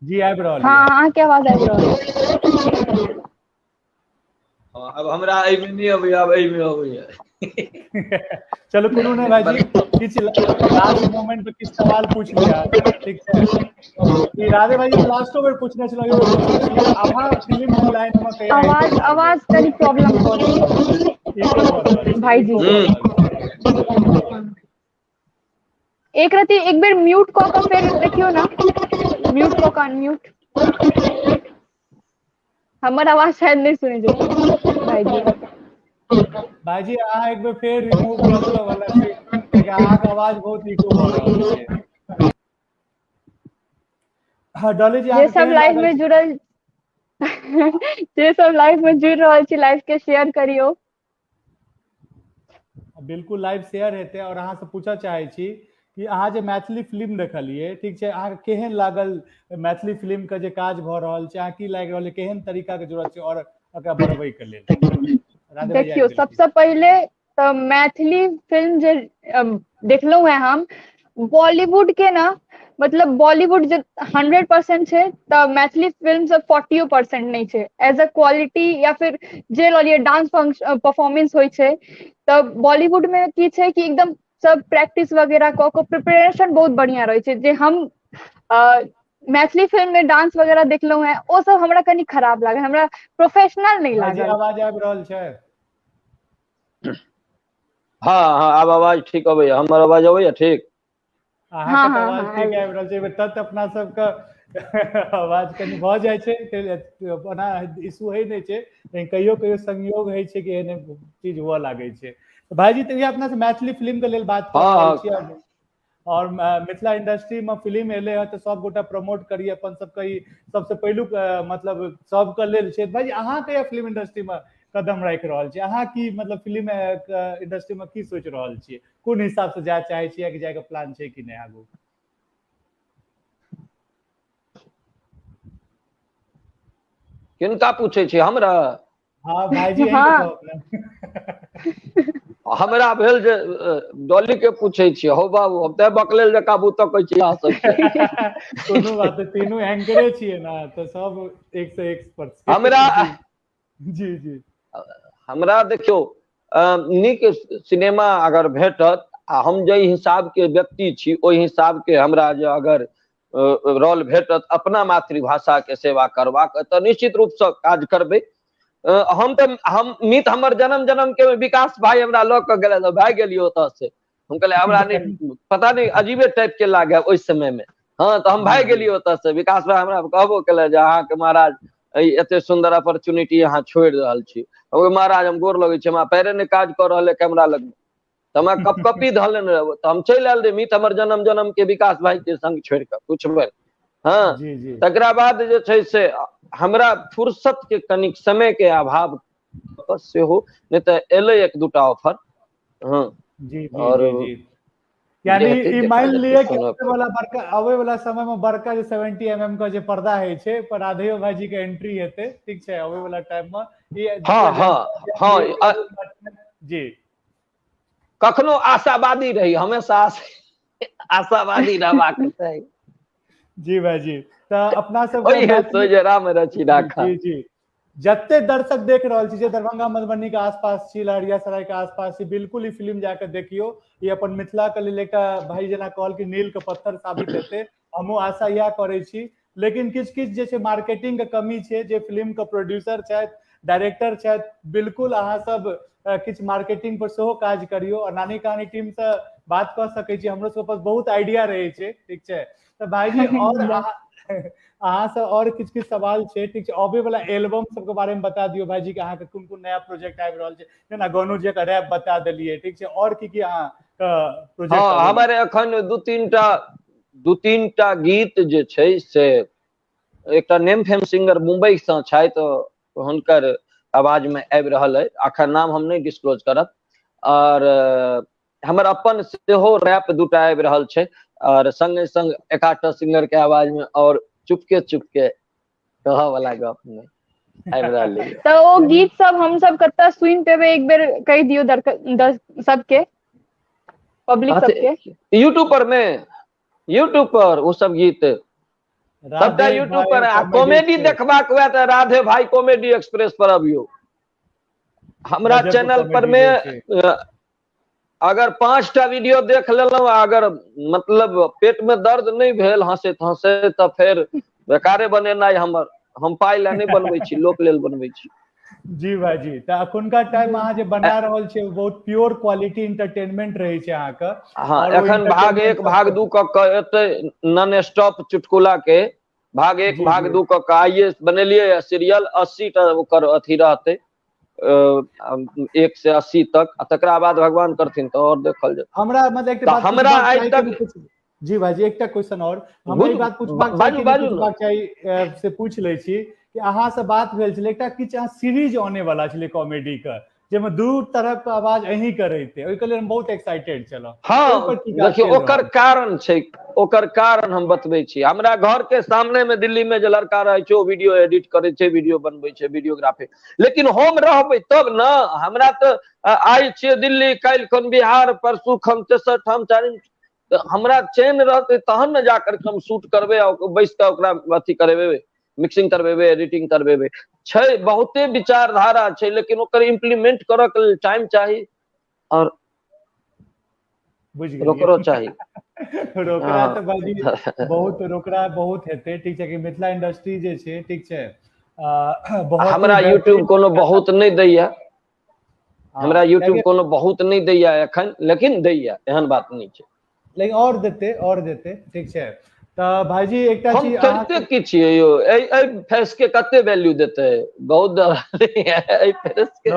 जी आबि रहल। हाँ, अहाँके आवाज आबि रहल। हाँ, अब हमरा एहिमे नहि अबैया, अब एहिमे अबैया। चलो कोनो नहि भाईजी, किछु लास्ट मोमेंट पे किछु सवाल पूछ लिया, ठीक छै? ई राधे भाईजी लास्टो बेर पूछने छलहुँ, अहाँ फिल्म लाइन में आवाज आवाज कनि प्रॉब्लम भऽ रहल भाईजी। एक रति एक बेर म्यूट कऽ कऽ फेर देखियौ ने, म्यूट कऽ कऽ अनम्यूट। हमर आवाज शायद नहि सुनै जेतै भाईजी। भाईजी अहाँ एक बेर फेर रिमूव कऽ दिअ वाला छै, अहाँके आवाज बहुत इको भऽ रहल छै। हाँ डॉली जी, जे सब लाइव में जुड़ल, जे सब लाइव में जुड़ रहल छी, लाइव के शेयर करियौ। बिल्कुल लाइव शेयर हेतै। और अहाँ से पूछऽ चाहै छी कि अहाँ जे मैथिली फिल्म देखलियै, ठीक छै, अहाँके केहन लागल मैथिली फिल्म के जे काज भऽ रहल छै, अहाँ की लागि रहल है, केहन तरीका के जरूरत छै और एकरा बढ़बै के लेल? देखियौ, सबसे पहिले तऽ मैथिली फिल्म जे देखलहुँ हैं हम, बॉलीवुड के ना, मतलब बॉलीवुड जे 100% छै तऽ मैथिली फिल्म सब 40% नहि छै एज अ क्वालिटी, या फिर जे लऽ लिअ डांस परफॉर्मेंस होइ छै तऽ बॉलीवुड में की छै कि एकदम सब प्रैक्टिस वगैरह कऽ कऽ प्रिपरेशन बहुत बढ़िया रहै छै। जे हम मैथिली फिल्म में डांस वगैरह देखलहुँ हैं ओ सब हमरा कनि खराब लागल, हमरा प्रोफेशनल नहि लागल। आवाज आबि रहल छै? हाँ हाँ, आब आवाज ठीक अबैया। हमर आवाज अबैया ठीक? अहाँके आवाज ठीक आबि रहल छै। तत अपना सबके आवाज कनि भऽ जाइ छै, ओना इशू होइ नहि छै, लेकिन कहियो कहियो संयोग होइ छै कि एहन चीज हुअ लागै छै। भाईजी, तऽ अपना से मैथिली फिल्म के लेल बात कर रहल छियै और मिथिला इंडस्ट्री में फिल्म एले है तऽ सब गोटा प्रमोट करिए अपन सबके, ई सबसे पहिलुक मतलब सबके लेल छै। भाईजी, अहाँ कहिया फिल्म इंडस्ट्री में कदम राखि रहल छी? अहाँ की मतलब फिल्म इंडस्ट्री में की सोचि रहल छियै, कोन हिसाब से जाय चाहै छियै, कि जायके प्लान छै कि नहि आगू? किनका पूछै छी, हमरा? हाँ भाईजी, हाँ। हमरा भेल जे डॉली के पूछै छियै। हौ बाबू, हम तऽ बकलेल जकाँ बूतऽ कहै छी अहाँ सबके। कोनो बात नहि, तीनू एंकरे छियै ना, तऽ सब एक से एक पर। हमरा जी जी, हमरा देखियौ, नीक सिनेमा अगर भेटत आ हम जाहि हिसाब के व्यक्ति छी ओहि हिसाब के हमरा जे अगर रोल भेटत अपना मातृभाषा के सेवा करबाक, तऽ निश्चित रूपसँ काज करबै। हम तऽ हम मीत हमर जन्म जन्म के विकास भाई हमरा लऽ कऽ गेल, भागि गेलियै ओतऽ से। हम कहलियै हमरा नहि पता नहि, अजीबे टाइप के लागे ओहि समय मे। हाँ, तऽ हम भागि गेलियै ओतऽ से। विकास भाई हमरा कहबो केलक जे अहाँके महाराज एते सुन्दर अपॉर्चुनिटी अहाँ छोड़ि रहल छी। महाराज हम गोर लगै छी, हमरा पैरे नहि काज कऽ रहल है कैमरा लग, तऽ हमरा कपकपी धऽ लेने रहै, तऽ हम चलि आयल रही मीत हमर जन्म जन्म के विकास भाई के संग छोड़ि कऽ पुछबै। हाँ, तकरा बाद जे छै से हमरा फुर्सत के कनिक समय के अभाव सेहो, नहि तऽ एलै एक दूटा ऑफर। हाँ जी। और जी। यानी ई मान लिअ कि आबै वाला बड़का, आबै वाला समय में बड़का जे 70 mm के जे पर्दा होइ छै पर राधेयो भाईजी के एंट्री हेतै, ठीक छै, आबै वाला टाइम में ई। हाँ हाँ हाँ जी। कखनो आशावादी रही, हमेशा आशावादी रहबाक चाही। जी भाईजी, तऽ अपना सब ओहि सोझे राम रचि राखा। जी जी, जते दर्शक देख रहल छी जे दरभंगा मधुबनी के आसपास छी, लहरियासराय के आसपास छी, बिल्कुल ई फिल्म जाके देखियौ। ई अपन मिथिला के लेल एकटा भाई जेना कहल कि नील के पत्थर साबित हेतै, हमहूँ आशा इएह करै छी। लेकिन किछु किछु जे छै मार्केटिंग के कमी छै, जे फिल्म के प्रोड्यूसर छथि, डायरेक्टर छथि, बिल्कुल अहाँ सब किछु मार्केटिंग पर सेहो काज करियौ। और नानी कहानी टीम से बात कऽ सकै छी, हमरो सबके पास बहुत आइडिया रहै छै, ठीक छै। तऽ भाईजी और अहाँ से और किछु किछु सवाल छै, ठीक छै। अबै वाला एल्बम सबके बारे में बता दियौ भाईजी कि अहाँके कोन कोन नया प्रोजेक्ट आबि रहल छै। जेना गोनू जी के रैप बता देलियै, ठीक छै, और की की अहाँ प्रोजेक्ट? हाँ, हमारे एखन दू तीन टा गीत जे छै से एकटा नेम फेम सिंगर मुंबई से छथि, हुनकर आवाज में आबि रहल अइ, अखन नाम हम नहि डिस्क्लोज करब। और हमर अपन सेहो रैप दूटा आबि रहल छै और संगे संग एक आधटा सिंगर के आवाज में और चुपके चुपके कहऽ वाला गप नहि आबि रहल अइ। तऽ ओ गीत सब हमसब कतऽ सुनि पेबै, एक बेर कहि दियौ सबके, पब्लिक सबके। यूट्यूब पर मे, यूट्यूब पर ओ सब गीत सबटा यूट्यूब पर। आ कॉमेडी देखबाक हुए तऽ राधे भाई कॉमेडी एक्सप्रेस पर अबियौ, हमरा चैनल पर मे। अगर 5 टा वीडियो देख लेलहुँ, अगर मतलब पेट में दर्द नहि भेल हंसैत हंसैत, तऽ फेर बेकारे बनेनाइ हमर। हम पाइ लए नहि बनबै छी, लोक लेल बनबै छी। जी भाईजी, तऽ अखुनका टाइम अहाँ जे बना रहल छियै, बहुत प्योर क्वालिटी इंटरटेनमेंट रहै छै अहाँके। हाँ, एखन भाग 1, भाग 2 कऽ के एतै, नॉन स्टॉप चुटकुला के भाग 1, भाग 2 कऽ के आइए बनेलियै सीरियल। 80 टा ओकर अथी रहतै, 1 से 80 तक, आ तकरा बाद भगवान करथिन तऽ आओर देखल जेतै। हमरा मतलब एकटा हमरा आइ तक जी भाईजी, एकटा क्वेश्चन और हमरा ई बात पूछबाक चाही, पूछबाक चाही से पूछि लै छी कि अहाँ से बात भेल छलै एकटा किछु अहाँ सीरीज आने वाला छलै कॉमेडी के, जाहिमे दू तरहक आवाज अहीं के रहिते, ओहिके लेल हम बहुत एक्साइटेड छलहुँ। हँ, देखियौ, ओकर कारण छै, ओकर कारण हम बतबै छी। हमरा घर के सामने मे दिल्ली में जे लड़का रहै छै, ओ वीडियो एडिट करै छै, वीडियो बनबै छै, वीडियोग्राफी। लेकिन हम रहबै तब ने। हमरा तऽ आइ छियै दिल्ली, काल्हि खन बिहार, परसू खन तेसर ठाम, चारिम। तऽ हमरा चैन रहतै तहन ने जा करके हम शूट करबै आ बैस कऽ ओकरा अथी करेबै, मिक्सिंग करबेबै, एडिटिंग करबेबै। छै, बहुते विचारधारा छै, लेकिन ओकर इम्प्लीमेंट करऽ के लेल टाइम चाही और बुझि रोकड़ो चाही। रोकड़ा तऽ भाईजी बहुत, रोकड़ा बहुत हेतै, ठीक छै, कि मिथिला इंडस्ट्री जे छै, ठीक छै, बहुत हमरा यूट्यूब कोनो बहुत नहि दैया। हमरा यूट्यूब कोनो बहुत नहि दैया एखन, लेकिन दैया, एहन बात नहि छै। लेकिन और देते, और देते, ठीक छै। तऽ भाईजी, एकटा चीज करिते की छियै यौ? एहि एहि फेस के कते वैल्यू देतै? बहुत एहि फेस के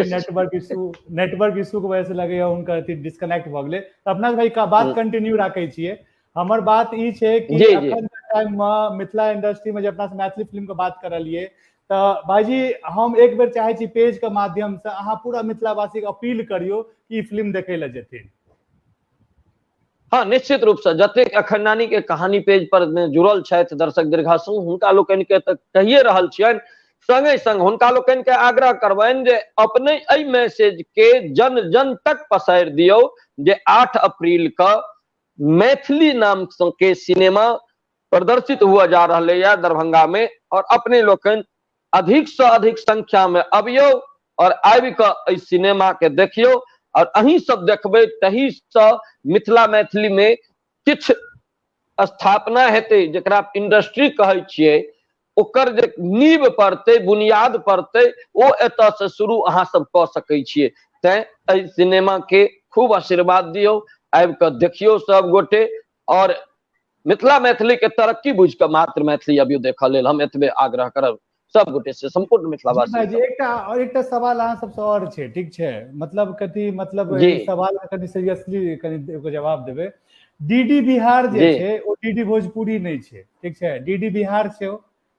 नेटवर्क इशू, नेटवर्क इशू के वजह से लगैया हुनकर अथी डिस्कनेक्ट भऽ गेलै। तऽ अपना भाई का बात कंटिन्यू राखै छियै। हमर बात ई छै कि अखन के टाइम मे मिथिला इंडस्ट्री में जे अपना मैथिली फिल्म के बात करलियै, तऽ भाईजी, हम एक बेर चाहे छी पेज के माध्यम से अहाँ पूरा मिथिलावासी के अपील करियौ कि ई फिल्म देखै लए जेथिन। हँ, निश्चित रूपसँ जतेक अखन नानी के कहानी पेज पर मे जुड़ल छथि दर्शक दीर्घासु, हुनका लोकनि के तऽ कहिए रहल छियनि, संगे संग हुनका लोकनि के आग्रह करबनि जे अपने एहि मैसेज के जन जन तक पसारि दियौ जे 8 अप्रैल के मैथिली नाम के सिनेमा प्रदर्शित हुआ जा रहलैए दरभंगा में और अपने लोकनि अधिक से अधिक संख्या में अबियौ और आबि कऽ एहि सिनेमा के देखियौ। और अहीं सब देखबै तही से मिथिला मैथिली में किछु स्थापना हेतै, जकरा इंडस्ट्री कहै छियै, ओकर जे नींव पड़तै, बुनियाद पड़तै, ओ एतऽ से शुरू अहाँ सब कऽ सकै छियै। तैं एहि सिनेमा के खूब आशीर्वाद दियौ, आबि कऽ देखियौ सब गोटे और मिथिला मैथिली के तरक्की बुझि कऽ मात्र मैथिली अबियौ देखऽ लेल। हम एतबे आग्रह करब सब गोटे से, सम्पूर्ण मिथिलावासी। भाईजी, एकटा और एकटा सवाल अहाँ सबसे और छै, ठीक छै? मतलब कथी, मतलब सवाल कनि सीरियसली कनि एगो जवाब देबै। डीडी बिहार जे छै, ओ डीडी भोजपुरी नहि छै, ठीक छै? डीडी बिहार छै ओ।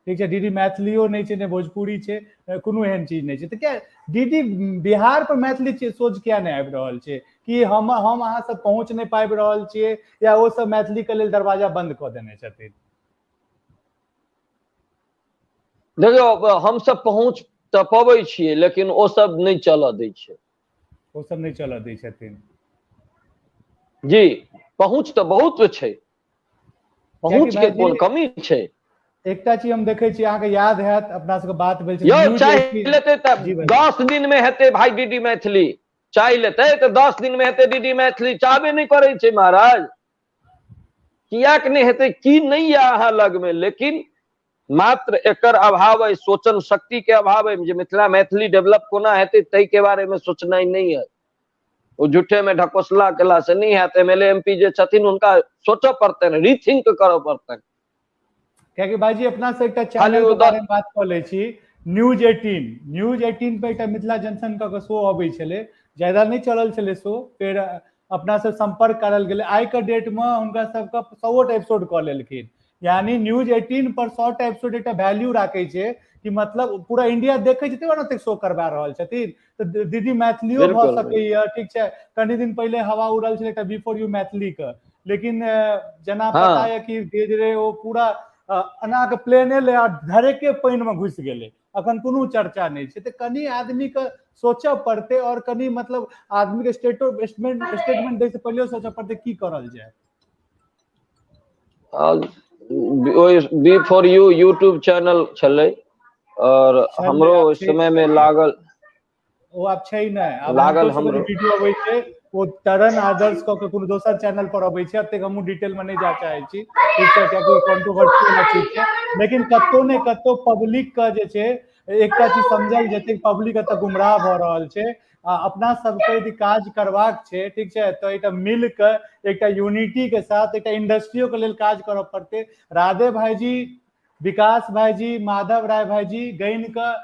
ठीक छै, डीडी मैथिलियो नहि छै, नहि भोजपुरी छै, कोनो एहन चीज नहि छै। तऽ किया डीडी बिहार पर मैथिली सोच किया नहि आबि रहल छै? कि हम अहाँ सब पहुँच नहि पाबि रहल छियै, या ओ सब मैथिली के लेल दरवाजा बंद कऽ देने छथिन? देखियौ, हमसब पहुँच तऽ पबै छियै, लेकिन ओ सब नहि चलऽ दै छै। ओ सब नहि चलऽ दै छथिन। जी, पहुँच तऽ बहुत छै, पहुँच के कोन कमी छै। एकटा चीज हम देखै छी, अहाँके याद हैत अपना सबके बात भेल छै, यौ चाहि लेतै तऽ 10 दिन मे हेतै भाई डीडी मैथिली, चाहि लेतै तऽ 10 दिन मे हेतै डीडी मैथिली। चाहबे नहि करै छै महाराज, कियाक नहि हेतै, की नहि यऽ अहाँ लग मे? लेकिन मात्र एकर अभाव अइ, सोचन शक्ति के अभाव अइ जे मिथिला मैथिली डेवलप कोना हेतै ताहि के बारे मे सोचनाइ नहि अइ। ओ झूठे में ढकोसला केला से नहि हैत। एमएलए एमपी जे छथिन हुनका सोचऽ पड़तनि, रिथिंक करऽ पड़तनि। कियाकि भाईजी अपना से एकटा चैनल के बारे में बात कऽ लै छी, न्यूज 18, न्यूज 18 पर एकटा मिथिला जंक्शन कऽ के शो अबै छलै, ज्यादा नहि चलल छलै शो, फेर अपना से संपर्क करल गेलै। आइ के डेट में हुनका सबके 100 टा एपिसोड कऽ लेलखिन, यानी न्यूज 18 पर 100 टा एपिसोड एकटा वैल्यू राखै छै कि मतलब पूरा इंडिया देखै छै, तै ने शो करवा रहल छथिन। तऽ दीदी मैथिलियो भऽ सकैया, ठीक छै। कनि दिन पहिले हवा उड़ल छलै एकटा बी फोर यू मैथिली के, लेकिन जेना पता यऽ कि धीरे धीरे ओ पूरा एना के प्लेन एलै आ धरेके पानि मे घुसि गेलै, अखन कोनो चर्चा नहि छै। तऽ कनि आदमी के सोचऽ पड़तै, और कनि मतलब आदमी के स्टेटमेंट दै से पहिले सोचऽ पड़तै की करल जाय। B for you YouTube channel छलै, और हमरो ओहि समय में लागल, ओ आब छै नहि, आब लागल हमरो वीडियो अबै छै, ओ तरन आदर्श कऽ के कोनो दोसर चैनल पर अबै छै। एतेक हमहूँ डिटेल में नहि जा चाहै छी, ठीक छै, कियाकि कंट्रोवर्सी वाला चीज छै। लेकिन कतौ ने कतौ पब्लिक के जे छै एकटा चीज समझल जेतै, पब्लिक एतऽ गुमराह भऽ रहल छै। आ अपना सबके यदि काज करबाक छै, ठीक छै, तऽ एकटा मिल के एकटा यूनिटी के साथ एकटा इंडस्ट्रियो के लेल काज करऽ पड़तै। राधे भाईजी, विकास भाईजी, माधव राय भाईजी गनि कऽ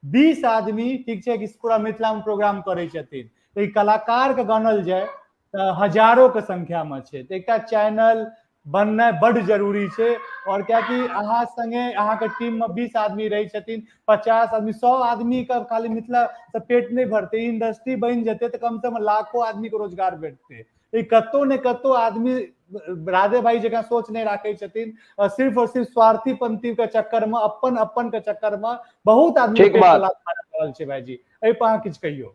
20 आदमी, ठीक छै, कि पूरा मिथिला में प्रोग्राम करै छथिन। तऽ ई कलाकार के गनल जाय तऽ हजारों के संख्या में छै। तऽ एकटा चैनल बननाइ बड जरूरी छै। और कियाकि अहाँ संगे अहाँके टीम में 20 आदमी रहै छथिन, 50 आदमी, 100 आदमी के खाली मिथिला से पेट नहि भरतै। इंडस्ट्री बनि जेतै तऽ कम से कम लाखों आदमी के रोजगार भेटतै। ई कतौ ने कतौ आदमी राधे भाई जकाँ सोच नहि राखै छथिन, सिर्फ और सिर्फ स्वार्थी पंथी के चक्कर में, अपन अपन के चक्कर में बहुत आदमी के रहल छै। भाईजी एहि पर अहाँ किछु कहियौ।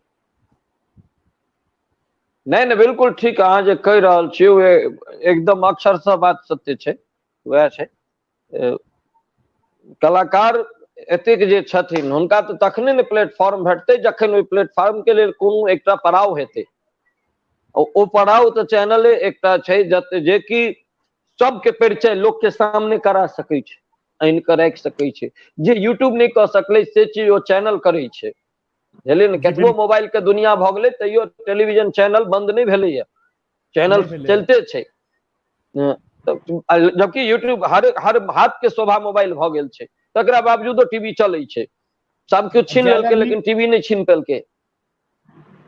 नहि नहि, बिल्कुल ठीक, अहाँ जे कहि रहल छी ओ एकदम अक्षरशः बात सत्य छै। वएह छै, कलाकार एतेक जे छथिन हुनका तऽ तखने ने प्लेटफॉर्म भेटतै जखन ओहि प्लेटफॉर्म के लेल कोनो एकटा पड़ाव हेतै। ओ पड़ाव तऽ चैनले एकटा छै जे कि सबके परिचय लोक के सामने करा सकै छै, आनि कऽ राखि सकै छै। जे यूट्यूब नहि कऽ सकलै से चीज ओ चैनल करै छै, बुझलियै ने। कतबो मोबाइल के दुनिया भऽ गेलै तैयो टेलीविजन चैनल बंद नहि भेलैया, चैनल चलते छै। जबकि यूट्यूब हर हर हाथ के शोभा मोबाइल भऽ गेल छै, तकरा बावजूदो टीवी चलै छै। सब किछु छीन लेलकै लेकिन टीवी नहि छीन पेलकै।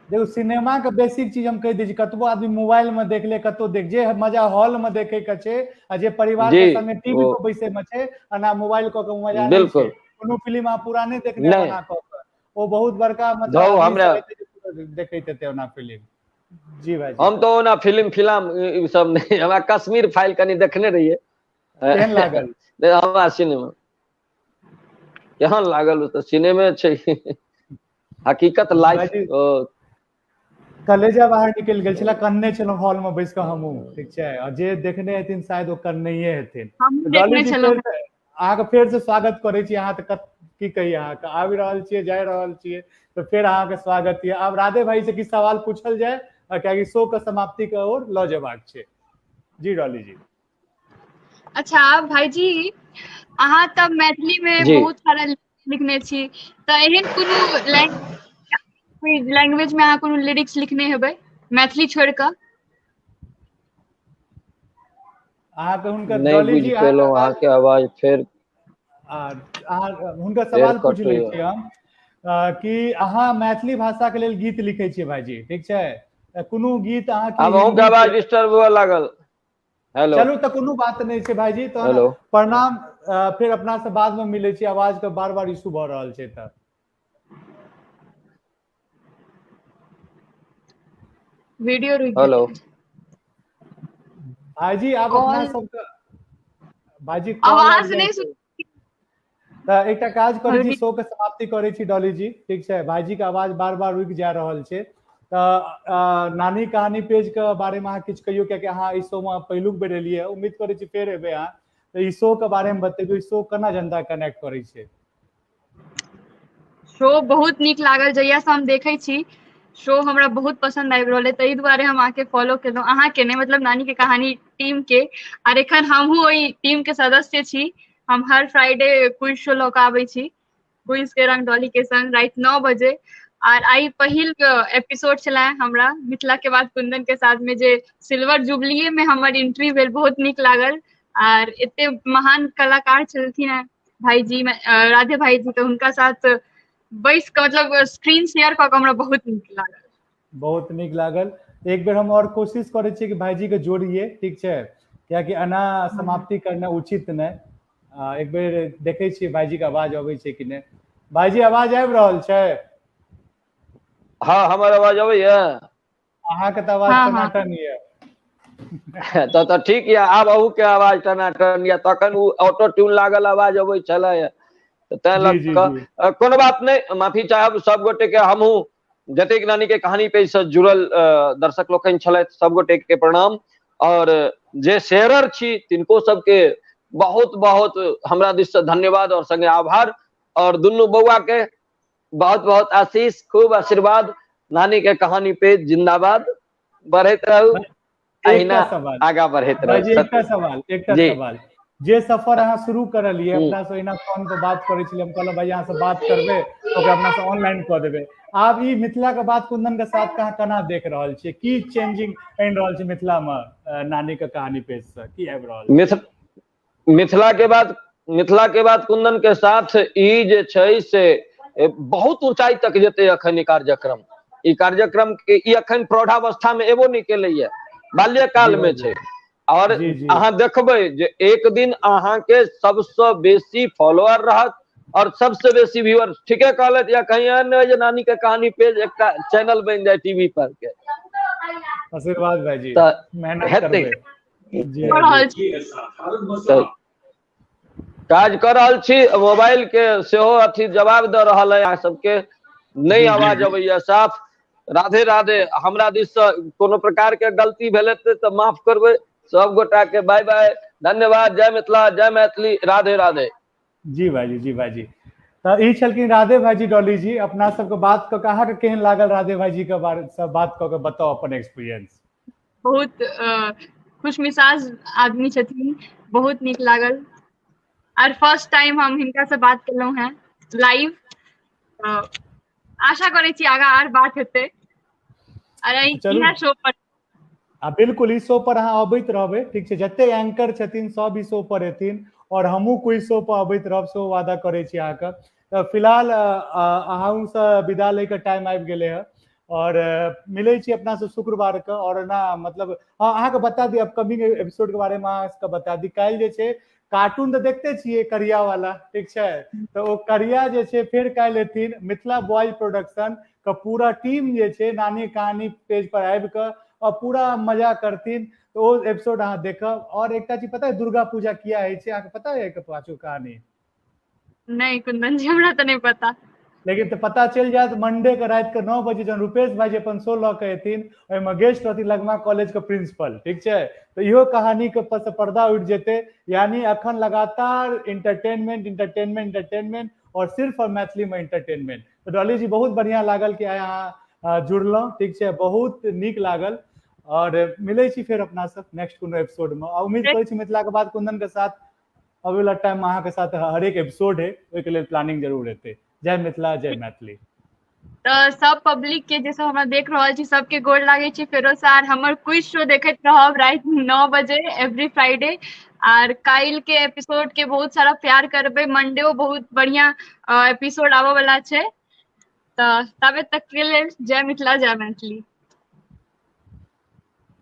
देखो, सिनेमा के बेसिक चीज हम कहि दै छी, कतबो आदमी मोबाइल में देख ले, कतबो देख, जे मजा हॉल में देखे के छै आ जे परिवार के संगे टीवी पर बैसे में छै, आ मोबाइल कऽ के मजा नहि छै। कोनो फिल्म अहाँ पूरा नहि देखने बना कऽ के, ओ बहुत बड़का मतलब हमरा देखैत हेतै ओना फिल्म। जी भाई, हम तऽ ओना फिल्म फिल्म ई सब नहि, हमरा कश्मीर फाइल कनि देखने रहियै, केहन लागल? हमरा सिनेमा केहन लागल, ओ तऽ सिनेमे छै, हकीकत लाइफ। कलेजा बाहर निकलि गेल छलै, कन्ने छलहुँ हॉल में बैस कऽ हमहूँ, ठीक छै। आ जे देखने हेथिन शायद ओ कन्नैये हेथिन। अहाँके फेर से स्वागत करै छी। अहाँ तऽ की कही, अहाँके आबि रहल छियै, जाय रहल छियै, तऽ फेर अहाँके स्वागत यऽ। आब राधे भाई से किछु सवाल पूछल जाय, कियाकि शो के समाप्ति के ओर लऽ जेबाक छै। जी डॉली जी। अच्छा भाईजी, अहाँ तऽ मैथिली में बहुत सारा लिखने छी, तऽ एहन कोनो लैंग्वेज में अहाँ कोनो लिरिक्स लिखने हेबै मैथिली छोड़ि कऽ? अहाँके हुनकर नहि बुझि पेलहुँ अहाँके आवाज फेर। हुनकर सवाल पूछि लै छी हम कि अहाँ मैथिली भाषा के लेल गीत लिखै छियै भाईजी, ठीक छै, कोनो गीत अहाँ? आब अहूँके आवाज डिस्टर्ब हुअ लागल। हेलो, चलू तऽ कोनो बात नहि छै भाईजी, तऽ प्रणाम। फेर अपना से बाद में मिलै छी, आवाज के बार बार इशू भऽ रहल छै। तऽ वीडियो रुकि हेलो भाईजी, आब अपना सबके भाईजी आवाज नहि सुन। तऽ एकटा काज करै छी, शो के समाप्ति करै छी डॉली जी, ठीक छै? भाईजी के आवाज बार बार रुकि जा रहल छै। तऽ नानी कहानी पेज के बारे में अहाँ किछु कहियौ, कियाकि अहाँ ई शो में पहिलुक बेर एलियै, उम्मीद करै छी फेर एबै अहाँ। तऽ ई शो के बारे में बतेबियौ, ई शो केना जनता कनेक्ट करै छै? शो बहुत नीक लागल, जहिया से हम देखै छी शो हमरा बहुत पसंद आबि रहल है, ताहि दुआरे हम अहाँके फॉलो केलहुँ, अहाँके नहि मतलब नानी के कहानी टीम के। आर एखन हमहूँ ओहि टीम के सदस्य छी। हम हर फ्राइडे क्विज शो लऽ कऽ आबै छी, क्विज के रंग डॉली के संग राति 9 बजे। आर I पहिल एपिसोड छलै हमरा मिथिला के बाद कुंदन के साथ में, जे सिल्वर जुबलीए में हमर एंट्री भेल, बहुत नीक लागल। आर एते महान कलाकार छलखिन हेँ भाईजी, राधे भाईजी, तऽ हुनका साथ बैस कऽ मतलब स्क्रीन शेयर कऽ कऽ हमरा बहुत नीक लागल। बहुत नीक लागल। एक बेर हम और कोशिश करै छियै कि भाईजी के जोड़िए, ठीक छै? कियाकि एना समाप्ति करना उचित नहि। एक बेर देखै छियै भाईजी के आवाज अबै छै कि नहि। भाईजी आवाज आबि रहल छै? हाँ, हमर आवाज अबैया? अहाँके तऽ आवाज टनाटन यऽ। तऽ ठीक यऽ, आब अहू के आवाज टनाटन यऽ, तखन ओ ऑटो ट्यून लागल आवाज अबै छलै, तैं लऽ कऽ कोनो बात नहि। माफी चाहब सब गोटे के, हमहूँ जतेक नानी के कहानी पेज से जुड़ल दर्शक लोकनि छलथि सब गोटे के प्रणाम। और जे शेयरर छी तिनको सबके बहुत बहुत हमरा दिस से धन्यवाद और संगे आभार। और दुनू बौआ के बहुत बहुत आशीष, खूब आशीर्वाद। नानी के कहानी पेज जिंदाबाद, बढ़ैत रहू अहिना आगा बढ़ैत रहू। एकटा सवाल, एकटा सवाल, जे सफर अहाँ शुरू करलियै, अपना से एना फोन पर बात करै छलियै, हम कहलहुँ भाई अहाँ से बात करबै, ओकरा अपना से ऑनलाइन कऽ देबै। आब ई मिथिला के बात कुंदन के साथ कहाँ केना देख रहल छियै? की चेंजिंग आनि रहल छै मिथिला मे नानी के कहानी पेज से, की आबि रहल छै? मिथिला के बाद, मिथिला के बाद कुंदन के साथ ई जे छै से बहुत ऊंचाई तक जेतै अखन ई कार्यक्रम। ई कार्यक्रम के ई अखन प्रौढ़ावस्था में एबो नहि केलैया, बाल्यकाल में छै। और अहाँ देखबै जे एक दिन अहाँके सबसँ बेसी फॉलोअर रहत और सबसे बेसी व्यूअर। ठीके कहलथि, या कहीं एहन नहि जे नानी के कहानी पेज एकटा चैनल बनि जाय टीवी पर के। आशीर्वाद भाईजी, मेहनत करबै। काज कऽ रहल छी, मोबाइल के सेहो अथी जवाब दऽ रहल है अहाँ सबके, नहि आवाज अबैया साफ। राधे राधे। हमरा दिस से कोनो प्रकार के गलती भेलै तऽ माफ करबै सब गोटा के। बाय बाय, धन्यवाद, जय मिथिला, जय मैथिली, राधे राधे। जी भाईजी, जी भाईजी। तऽ ई छलखिन राधे भाईजी। डॉली जी, अपना सबके बात कऽ के अहाँके केहन लागल राधे भाईजी के बारे सब बात कऽ के बताउ अपन एक्सपीरियंस। बहुत खुशमिजाज आदमी छथिन, बहुत नीक लागल। आर फर्स्ट टाइम हम हिनका से बात केलहुँ हेँ लाइव, आशा करै छी आगा आर बात हेतै। आर इएह शो पर आ बिल्कुल ई शो पर अहाँ अबैत रहबै, ठीक छै? जते एंकर छथिन सब ई शो पर एथिन और हमहूँ कोई शो पर अबैत रहब, सेहो वादा करै छी अहाँके। तऽ फिलहाल अहूँसँ विदा लैके टाइम आबि गेलै हँ और मिलै छी अपना सब शुक्रवार के। और ना मतलब हाँ, अहाँके बता दी अपकमिंग एपिसोड के बारे में, अहाँ सबके बता दी काल्हि जे छै कार्टून तऽ देखते छियै करिया वाला, ठीक छै? तऽ ओ करिया जे छै फेर काल्हि एथिन। मिथिला बॉयज प्रोडक्शन के पूरा टीम जे छै नानी कहानी पेज पर आबि कऽ और पूरा मजा करथिन, तऽ ओ एपिसोड अहाँ देखब। और एकटा चीज पता है दुर्गा पूजा किया होइ छै? अहाँके पता है एकर पाछू कहानी? नहि कुंदन जी, हमरा तऽ नहि पता। लेकिन तऽ पता चलि जायत मंडे के राति के 9 बजे, जहन रुपेश भाई अपन शो लऽ के एथिन, ओहिमे गेस्ट रहथिन लगमा कॉलेज के प्रिंसिपल, ठीक छै? तऽ इहो कहानी के पर से पर्दा उठि जेतै। यानी अखन लगातार इंटरटेनमेंट, इंटरटेनमेंट, इंटरटेनमेंट और सिर्फ और मैथिली में इंटरटेनमेंट। तऽ डॉली जी बहुत बढ़िया लागल कि आइ अहाँ जुड़लहुँ, ठीक छै? बहुत नीक लागल। और मिलै छी फेर अपना सब नेक्स्ट कोनो एपिसोड में। आ उम्मीद करै छी मिथिला के बाद कुंदन के साथ अबै वाला टाइम में अहाँके साथ हरेक एपिसोड है, ओहिके लेल प्लानिंग जरूर हेतै। जय मिथिला, जय मैथिली। तऽ सब पब्लिक के जे सब हमरा देख रहल छी सबके गोर लागै छी फेरो से। आर हमर क्विज शो देखैत रहब राति 9 बजे एवरी फ्राइडे। आर काल्हि के एपिसोड के बहुत सारा प्यार करबै, मंडे बहुत बढ़िया एपिसोड आबऽ वाला छै। तऽ ताबे तक के लेल जय मिथिला, जय मैथिली।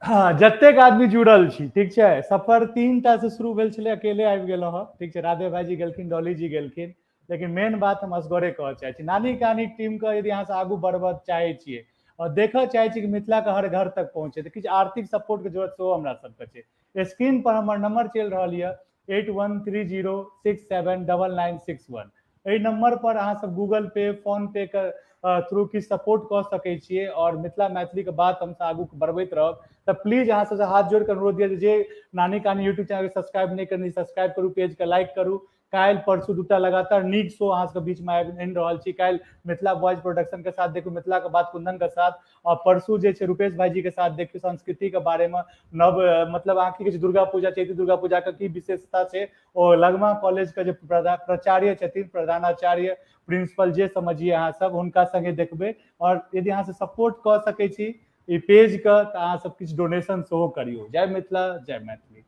हँ, जतेक आदमी जुड़ल छी, ठीक छै। सफर 3 टा से शुरू भेल छलै, अकेले आबि गेलहुँ हँ, ठीक छै। राधे भाईजी गेलखिन, डॉली जी गेलखिन, लेकिन मेन बात हम असगरे कहऽ चाहै छी, नानी कहानी टीमके यदि अहाँ आगू बढ़बऽ चाहै छियै आओर देखऽ चाहै छी कि मिथिलाके हर घर तक पहुँचे, तऽ किछु आर्थिक सपोर्टके जरूरत सेहो हमरा सबके छै। स्क्रीन पर हमर नंबर चलि रहल यऽ, 8130679961। एहि नंबर पर अहाँ सब गूगल पे, फोन पे के थ्रू किछु सपोर्ट कऽ सकै छियै आओर मिथिला मैथिलीके बात हमसब आगू बढ़बैत रहब। तऽ प्लीज, अहाँ सबसँ हाथ जोड़ि कऽ अनुरोध यऽ जे नानी कहानी यूट्यूब चैनल के सब्सक्राइब नहि करने, सब्सक्राइब करू, पेज के लाइक करू। काल्हि परसू दूटा लगातार नीक शो अहाँ सबके बीच में आबि रहल छी। काल्हि मिथिला बॉयज प्रोडक्शन के साथ देखू मिथिला के बात कुंदन के साथ आओर परसू जे छै रुपेश भाईजी के साथ देखियौ संस्कृति के बारे में नव, मतलब अहाँ की कहै छै, दुर्गा पूजा, चैती दुर्गा पूजा के की विशेषता छै, ओ लगमा कॉलेज के जे प्राचार्य छथिन, प्रधानाचार्य, प्रिंसिपल, जे समझिए अहाँ सब, हुनका संगे देखबै। आओर यदि अहाँ सब सपोर्ट कऽ सकै छी ई पेज के, तऽ अहाँ सब किछु डोनेशन सेहो करियौ। जय मिथिला, जय मैथिली।